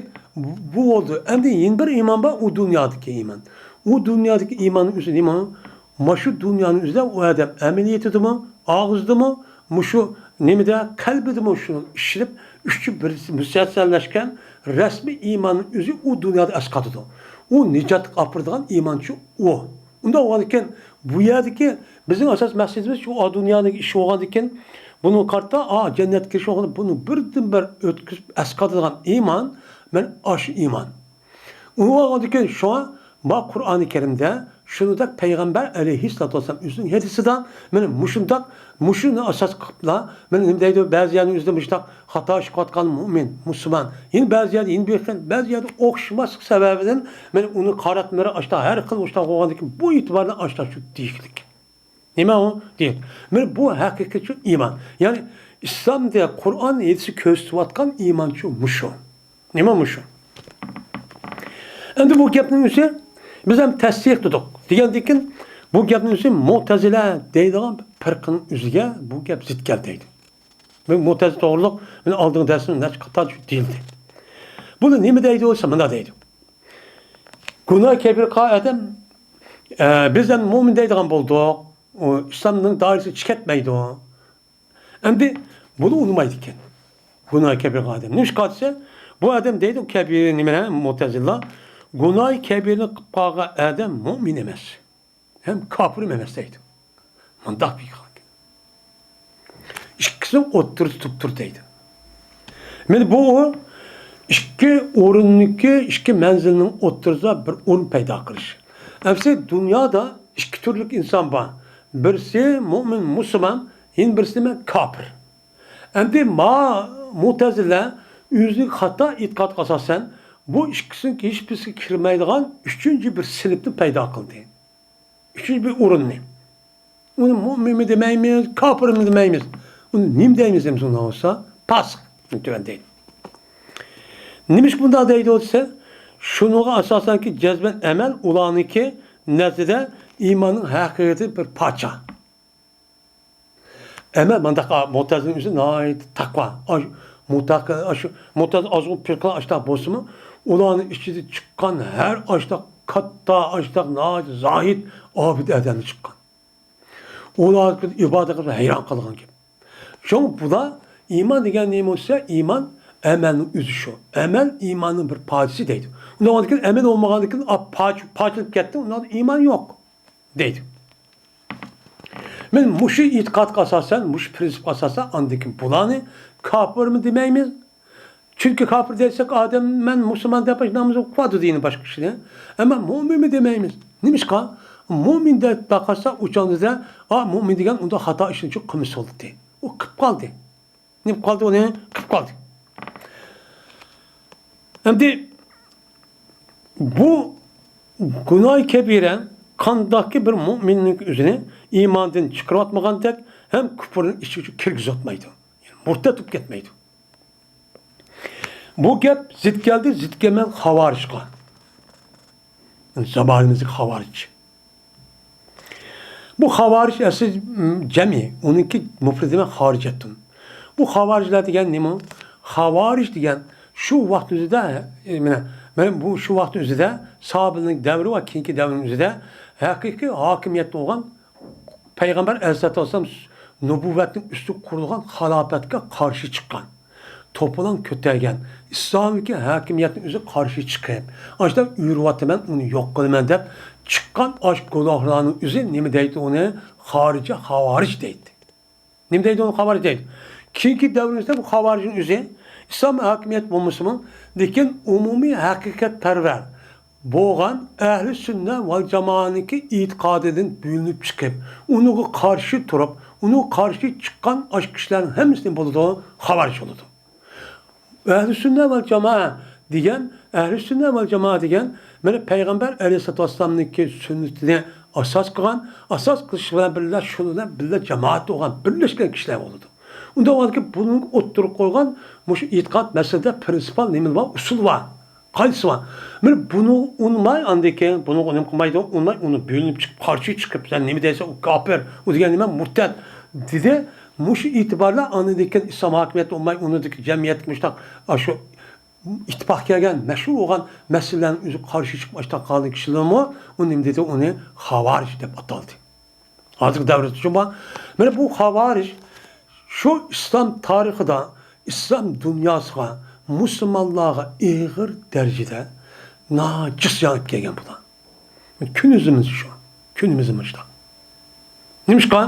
بۇ بولدى. ئەمدى يەنە بىر ئىمان بار، ئۇ دۇنيادىكى ئىمان. ئۇ دۇنيادىكى ئىماننىڭ ئۆزى نېمە؟ مانا شۇ دۇنيانىڭ ئۆزىدە ئۇ ئادەم ئەمەل يېتىدىمۇ، ئاغزىدىمۇ، مۇشۇ نېمىدە، قەلبىدىمۇ شۇنى ئىشلىنىپ، ئۈچى بىر مۇسەلسەللەشكەن رەسمىي ئىماننىڭ ئۆزى ئۇ دۇنيادا ئەسقاتىدۇ. ئۇ نىجاتقا ئاپىرىدىغان ئىمانچۇ ئۇ. ئۇنداق بولغاندىكىن، بۇ يەردىكى بىزنىڭ ئاساس مەقسىتىمىز شۇ دۇنيادىكى ئىش بولغاندىكىن، بۇنىڭغا قارىتا، ئا، جەننەتكە كىرىش ۋاقتىدا بۇنى بىردىن بىر ئۆتكۈزۈپ ئەسقاتىدىغان ئىمان، مەن ئاشۇ ئىمان. ئۇنى ئالغاندىن كېيىن شۇڭا ما قۇرئانى كەرىمدە شۇنداق پەيغەمبەر ئەلەيھىسسالاتۇ ۋەسسالام ئۆزىنىڭ ھەدىسىدا مانا مۇشۇنداق، مۇشۇنى ئاساس قىلىپلا، مانا نېمە دەيدۇ، بەزى يەرنى ئۆزىدە مۇشۇنداق خاتا ئىش قىلىۋاتقان مۇئمىن، مۇسۇلمان، يەنە بەزى يەردە يەنە بىر خىل، بەزى يەردە ئوخشىماسلىق سەۋەبىدىن مانا ئۇنى قاراتمىرى ئاشتا ھەر خىل ئۇشتا بولغاندىن كېيىن بۇ ئېتىباردا ئاشتا شۇ دېيىشلىك. نېمە ئۇ؟ دېيىش. مانا بۇ ھەقىقىي شۇ ئىمان. يەنى ئىسلامدا قۇرئان ھەدىسى كۆرسىتىۋاتقان ئىمان شۇ مۇشۇ. نېمە مۇشۇ؟ ئەمدى بۇ گەپنىڭ ئۆزى بىز ھەم تەستىقلىدۇق دېگەندىن كېيىن، بۇ گەپنىڭ ئۆزى مۇتەزىلە دەيدىغان بىر پىرقىنىڭ ئۆزىگە بۇ گەپ زىت كەلدى دەيدۇ. بۇ مۇتەزىلە توغرۇلۇق مەن ئالدىنقى دەرسىمدە نەچچە قېتىم دېيىلدى. بۇنى نېمە دەيدۇ دېسە، مۇنداق دەيدۇ. گۇناھ كەبىرە قىلغان ئادەم، ئە، بىز ھەم مۇئمىن دەيدىغان بولدۇق. ئۇ ئىسلامنىڭ دائىرىسىدىن چىقىپ كەتمەيدۇ. ئەمدى بۇنى ئۇنىمايدىكەن. گۇناھ كەبىرە قىلغان ئادەم. نېمىشقا دېسە، بۇ ئادەم دەيدۇ، كەبىرە نېمە، مۇتەزىللا، گۇناھ كەبىرىنى قىلىپ قالغان ئادەم مۇئمىن ئەمەس. ھەم كاپىرمۇ ئەمەس دەيدۇ. مۇنداق بىر ئىككىسىنىڭ ئوتتۇرىسى تۇپتۇر دەيدۇ. مانا بۇ ئىككى ئورۇننىڭكى، ئىككى مەنزىلنىڭ ئوتتۇرىسىدا بىر ئورۇن پەيدا قىلىش. ئەمسە دۇنيادا ئىككى تۈرلۈك ئىنسان بار. بىرسى مۇئمىن، مۇسۇلمان، يەنە بىرسى نېمە؟ كاپىر. ئەمدى ما مۇتەزىلە ئۆزىنىڭ خاتا ئېتىقادىغا ئاساسەن بۇ ئىككىسىنىڭ ھېچبىرسىگە كىرمەيدىغان ئۈچىنچى بىر سىنىپنى پەيدا قىلدى. ئۈچىنچى بىر ئورۇننى. ئۇنى مۇئمىنمۇ دېمەيمىز، كاپىرمۇ دېمەيمىز. ئۇنى نېمە دەيمىز دېمىسە، ئۇنداق بولسا، پاسىق. تۆۋەن دەيدۇ. نېمىشقا بۇنداق دەيدۇ دېسە، شۇنىڭغا ئاساسەنكى جەزمەن ئەمەل ئۇلارنىڭكى نەزىرىدە ئىماننىڭ ھەقىقىتى بىر پارچە. ئەمەل مانداق مۇتەزىلىنىڭ ئۆزى ناھايىتى تەقۋا. ئاش-، مۇتەق-، ئاش-، مۇتەزىلە ئازغۇن پىرقىلار ئاشتاق بولسىمۇ، ئۇلارنىڭ ئىچىدە چىققان ھەر ئاشتاق كاتتا، ئاشتاق ناھايىتى زاھىد، ئابىد ئادەمدىن چىققان. ئۇلار ئىبادەت قىلىپ ھەيران قالغان گەپ. شۇڭا بۇلار ئىمان دېگەن نېمە بولسا، ئىمان ئەمەلنىڭ ئۆزى شۇ. ئەمەل ئىماننىڭ بىر پارچىسى دەيدۇ. ئۇنداق بولغاندىكىن ئەمەل بولمىغاندىكىن، ئا، پارچە-، پارچىلىنىپ كەتتى، ئۇنداق ئىمان يوق دەيدۇ. مەن مۇشۇ ئېتىقادقا ئاساسەن، مۇشۇ پىرىنسىپقا ئاساسەن، ئاندىن كېيىن بۇلارنى كاپىرمۇ دېمەيمىز. چۈنكى كاپىر دېسەك، ئادەم مەن مۇسۇلمان دەپ نامىزى ئوقۇۋاتىدۇ دېگىنى باشقا كىشىنى. ئەمما مۇئمىنمۇ دېمەيمىز. نېمىشقا؟ مۇئمىن دەپ باقارسا، ئۇ چاغدا، ئا، مۇئمىن دېگەن ئۇنداق خاتا ئىشنى قىلمىسا بولدى. ئۇ قىلىپ قالدى. نېمە قىلىپ قالدى ئۇنى؟ قىلىپ قالدى. ئەمدى بۇ گۇناھى كەبىرە قانداقكى بىر مۇئمىننىڭ ئۆزىنى ئىماندىن چىقىرىۋاتمىغاندەك ھەم كۇپۇرنىڭ ئىچىگە كىرگۈزۈۋاتمايدۇ. مۇرتەت بولۇپ كەتمەيدۇ. بۇ گەپ زىت كەلدى، زىت كەلمەن خاۋارىجقا. زامانىمىزدىكى خاۋارىج. بۇ خاۋارىج ئەسلى، م، جەمئىي، ئۇنىڭكى مۇپرىدى بىلەن خارىجەتتۇن. بۇ خاۋارىجلار دېگەن نېمە؟ خاۋارىج دېگەن شۇ ۋاقىت ئۆزىدە، ئە، مانا، مانا بۇ شۇ ۋاقىت ئۆزىدە ساھابىلەرنىڭ دەۋرى ۋە كېيىنكى دەۋرنىڭ ئۆزىدە ھەقىقىي ھاكىمىيەتتە بولغان پەيغەمبەر ئەلەيھىسسالاتۇ ۋەسسالام نۇبۇۋۋەتنىڭ ئۈستىگە قۇرۇلغان خىلاپەتكە قارشى چىققان، توپىلاڭ كۆتەرگەن، ئىسلامدىكى ھاكىمىيەتنىڭ ئۆزىگە قارشى چىقىپ، ئاشۇنداق ئۆرۈۋاتىمەن، ئۇنى يوق قىلىمەن دەپ چىققان ئاشۇ گۇناھلارنىڭ ئۆزى نېمە دەيدۇ ئۇنى؟ خارىجە خاۋارىج دەيدۇ. نېمە دەيدۇ ئۇنى خاۋارىج دەيدۇ؟ كېيىنكى دەۋرىمىزدە بۇ خاۋارىجنىڭ ئۆزى ئىسلام ھاكىمىيەت بولمىسىمۇ، لېكىن ئومۇمىي ھەقىقەتپەرۋەر بولغان ئەھلى سۈننە ۋەل جامائەنىڭكى ئېتىقادىدىن بۆلۈنۈپ چىقىپ، ئۇنىڭغا قارشى تۇرۇپ، ئۇنىڭغا قارشى چىققان ئاشۇ كىشىلەرنىڭ ھەممىسى نېمە بولىدۇ؟ خاۋارىج بولىدۇ. ئەھلى سۈننە ۋەل جامائە دېگەن، ئەھلى سۈننە ۋەل جامائە دېگەن، مانا پەيغەمبەر ئەلەيھىسسالاتۇ ۋەسسالامنىڭكى سۈننىتىنى ئاساس قىلغان، ئاساس قىلىش بىلەن بىللە، شۇنىڭ بىلەن بىللە جامائەت بولغان، بىرلەشكەن كىشىلەر بولىدۇ. ئۇنداق بولغاندىكىن بۇنىڭ ئوتتۇرىغا قويغان مۇشۇ ئېتىقاد مەسىلىدە پرىنسىپال نېمە بار؟ ئۇسۇل بار. قايسى بار؟ مانا بۇنى ئۇنىماي، ئاندىن كېيىن بۇنى نېمە قىلمايدۇ؟ ئۇنىماي، ئۇنى بۆلۈنۈپ چىقىپ، قارشى چىقىپ، سەن نېمە دەيسەن، ئۇ كاپىر، ئۇ دېگەن نېمە؟ مۇرتەت، دېدى. مۇشۇ ئېتىبارلار ئاندىن كېيىن ئىسلام ھاكىمىيەتتە بولماي، ئۇنىڭدىكى جەمئىيەتتىكى مۇشۇنداق، ئاشۇ ئىتتىپاق كەلگەن، مەشھۇر بولغان مەسىلىلەرنىڭ ئۆزىگە قارشى چىقىپ، ئاشۇنداق قالغان كىشىلەرمۇ ئۇ نېمە دېدى؟ ئۇنى خاۋارىج دەپ ئاتالدى. ھازىرقى دەۋردە شۇ بار. مانا بۇ خاۋارىج شۇ ئىسلام تارىخىدا، ئىسلام دۇنياسىغا، مۇسۇلمانلارغا ئېغىر دەرىجىدە ناجىس يېڭىپ كەلگەن بۇلار. كۈنىمىزمۇ شۇ. كۈنىمىزمۇ شۇنداق. نېمىشقا؟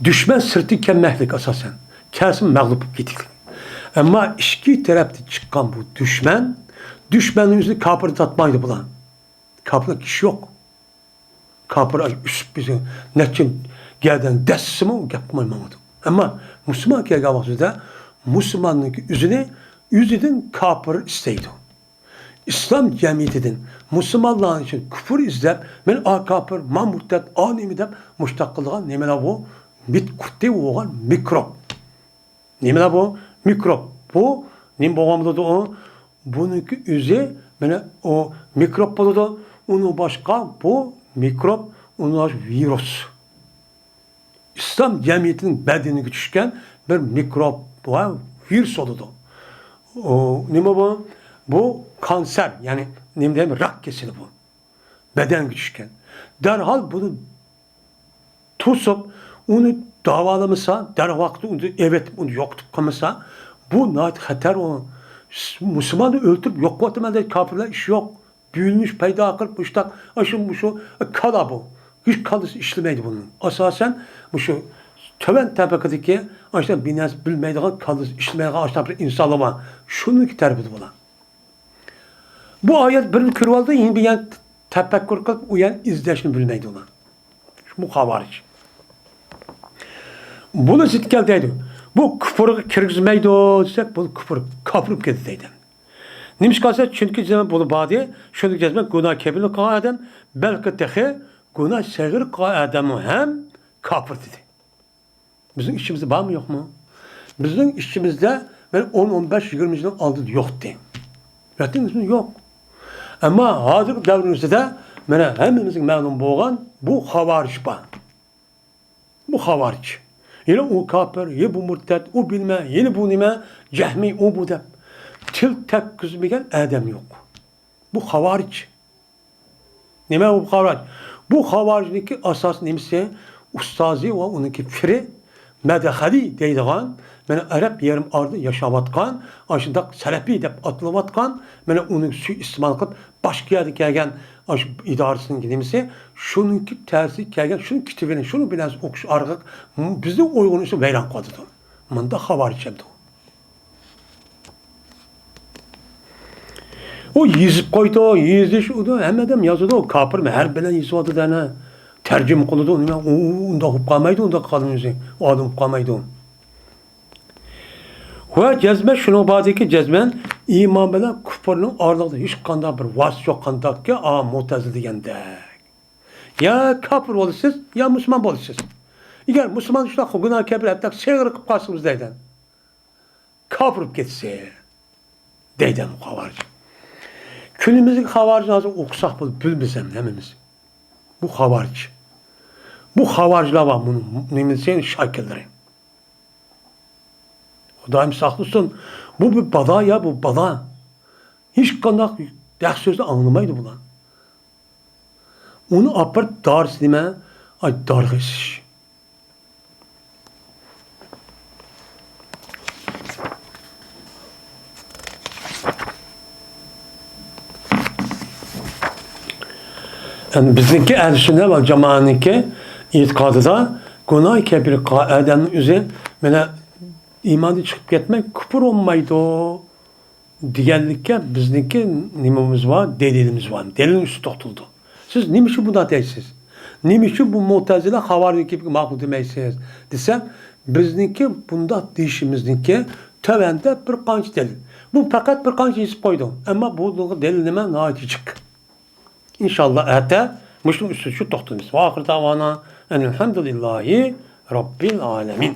دۈشمەن سىرتى كەلمەكلىك ئاساسەن. كەلسىمۇ مەغلۇپ بولۇپ كېتىكلىك. ئەمما ئىچكى تەرەپتىن چىققان بۇ دۈشمەن، دۈشمەننىڭ ئۆزىنى كاپىر تارتمايدۇ بۇلار. كاپىرلار كىشى يوق. كاپىر ئۆسۈپ بىزنى نەچچە گەدەن دەسسىمۇ گەپ قىلماي ماڭىدۇ. ئەمما مۇسۇلمان كەلگەن ۋاقتىدا مۇسۇلماننىڭ ئۆزىنى ئۆزىدىن كاپىر ئىستەيدۇ. ئىسلام جەمئىيىتىدىن مۇسۇلمانلارنىڭ ئىچىدىن كۇفۇر ئىزدەپ، مەن ئا كاپىر، ما مۇرتەت، ئا نېمە دەپ مۇشتاق قىلىدىغان نېمىلەر بۇ؟ بىت قۇرتى بولغان مىكروب. نېمىلەر بۇ؟ مىكروب. بۇ نېمە بولغان بولىدۇ ئۇ؟ بۇنىڭكى ئۆزى، مانا ئۇ مىكروب بولىدۇ. ئۇنىڭ باشقا بۇ مىكروب، ئۇنىڭ ۋىرۇس. ئىسلام جەمئىيىتىنىڭ بەدىنىگە چۈشكەن بىر مىكروب ۋە ۋىرۇس بولىدۇ. ئۇ نېمە بۇ؟ بۇ كانسېر، يەنى نېمە دەيمىز، راك كېسىلى بۇ. بەدەنگە چۈشكەن. دەرھال بۇنى توسۇپ، ئۇنى داۋالىمىسا، دەرۋاقىت ئۇنى ئېۋېتىپ، ئۇنى يوقىتىپ قىلمىسا، بۇ ناھايىتى خەتەر ئۇ. مۇسۇلماننى ئۆلتۈرۈپ يوق قىلىۋاتىمەن دەيدۇ كاپىرلار، ئىش يوق. بۆلۈنۈش پەيدا قىلىپ، مۇشتاق، ئاشۇ، مۇشۇ، كالا بۇ. ھېچ كاللىسى ئىشلىمەيدۇ بۇنىڭ. ئاساسەن، مۇشۇ تۆۋەن تەبىقىدىكى، ئاشۇنداق بىر نەرسە بىلمەيدىغان، كاللىسى ئىشلىمەيدىغان ئاشۇنداق بىر ئىنسانلار بار. شۇنىڭكى تەرىپىدە بۇلار. بۇ ئايەت بىرنى كۆرۈۋالدى، يەنە بىر يەنە تەپەككۇر قىلىپ، ئۇ يەنە ئىزدەشنى بىلمەيدۇ ئۇلار. بۇ خاۋارىج. بۇنى زىتكەل دەيدۇ. بۇ كۇپۇرغا كىرگۈزمەيدۇ دېسەك، بۇ كۇپۇر، كاپىر بولۇپ كېتىدۇ دەيدۇ. نېمىشقا دېسە، چۈنكى جەزمەن بۇنى باردى، شۇنىڭ جەزمەن گۇناھ كەبىرىنى قىلغان ئادەم، بەلكى تېخى گۇناھ سەغىر قىلغان ئادەممۇ ھەم كاپىر دېدى. بىزنىڭ ئىچىمىزدە بارمۇ، يوقمۇ؟ بىزنىڭ ئىچىمىزدە بىر ئون، ئون بەش، يىگىرمە يىلنىڭ ئالدىدا يوقتى. ۋەتىنىمىزدە يوق. ئەمما ھازىرقى دەۋرىمىزدە مانا ھەممىمىزگە مەلۇم بولغان بۇ خاۋارىج بار. بۇ خاۋارىج. يەنە ئۇ كاپىر، يا بۇ مۇرتەت، ئۇ بىلمە، يەنە بۇ نېمە، جەھمىي، ئۇ بۇ دەپ تىل تەگكۈزمىگەن ئادەم يوق. بۇ خاۋارىج. نېمە بۇ خاۋارىج؟ بۇ خاۋارىجنىڭكى ئاساسىي نېمىسى؟ ئۇستازى ۋە ئۇنىڭكى پىرى مەدخەلى دەيدىغان، مانا ئەرەب يېرىم ئارىدا ياشاۋاتقان، ئاشۇنداق سەلەپىي دەپ ئاتىلىۋاتقان، مانا ئۇنى سۇيىئىستېمال قىلىپ، باشقا يەردىن كەلگەن ئاشۇ ئىدارىسىنىڭكى نېمىسى، شۇنىڭكى تەسىرىگە كەلگەن، شۇنىڭ كىتابىنى، شۇنىڭ بىلەن ئوقۇش ئارقىلىق بىزنىڭ ئۇيغۇرنىڭ ئىشى ۋەيران قىلىۋاتىدۇ. مۇنداق خاۋارىج ئەمدى. ئۇ يېزىپ قويدى، يېزىش، ئۇ ھەممە ئادەم يازىدۇ. كاپىر ھەرپ بىلەن يېزىۋاتىدۇ ئەنە. تەرجىمە قىلىدۇ، نېمە، ئۇ، ئۇ ئۇنداق بولۇپ قالمايدۇ، ئۇنداق قالمىسى ئادەم بولۇپ قالمايدۇ. ۋە جەزمەن شۇنىڭ باردىكى، جەزمەن ئىمان بىلەن كۇپۇرنىڭ ئارىلىقىدا ھېچقانداق بىر ۋاسىتە يوق، قانداقكى، ئا، مۇتەزىلە دېگەندەك. يا كاپىر بولىسىز، يا مۇسۇلمان بولىسىز. ئەگەر مۇسۇلمان شۇنداق گۇناھ كەبىر، ھەتتا سېغىر قىلىپ قالسىڭىز دەيدۇ. كاپىر بولۇپ كېتىسىز، دەيدۇ خاۋارىج. كۈنىمىزدىكى خاۋارىجنى ھازىر ئوقۇساق بولىدۇ، بىلمىسەم ھەممىمىز. بۇ خاۋارىج. بۇ خاۋارىجلار بار، بۇنىڭ نېمىسى، شاكىللىرى. خۇدايىم ساقلىسۇن. بۇ بىر بالا يا، بۇ بالا. ھېچقانداق ھەق سۆزنى ئاڭلىمايدۇ بۇلار. ئۇنى ئاپىرىپ دارىسى نېمە؟ ئاي، دارغا ئېسىش. يەنى بىزنىڭكى ئەھلى سۈننە ۋە جامائەنىڭكى ئېتىقادىدا گۇناھ كەبىرە قىلغان ئادەمنىڭ ئۆزى مانا ئىماندىن چىقىپ كەتمەي كۇپۇر بولمايدۇ دېگەنلىككە بىزنىڭكى نېمىمىز بار؟ دەلىلىمىز بار. دەلىلنىڭ ئۈستىدە توختىلىدۇ. سىز نېمە ئۈچۈن بۇنداق دەيسىز؟ نېمە ئۈچۈن بۇ مۇتەزىلە خاۋارىجنىڭ گېپىگە ماقۇل دېمەيسىز؟ دېسەم، بىزنىڭكى بۇنداق دېيىشىمىزنىڭكى تۆۋەندە بىر قانچە دەلىل. بۇ پەقەت بىر قانچە يېزىپ قويدۇم. ئەمما بۇنىڭغا دەلىل نېمە؟ ناھايىتى جىق. ئىنشاللا ئەتە مۇشۇنىڭ ئۈستىدە شۇ توختىلىمىز. ۋە ئاخىر داۋانا ئەنىلھەمدۇلىللاھى راببىل ئالەمىن.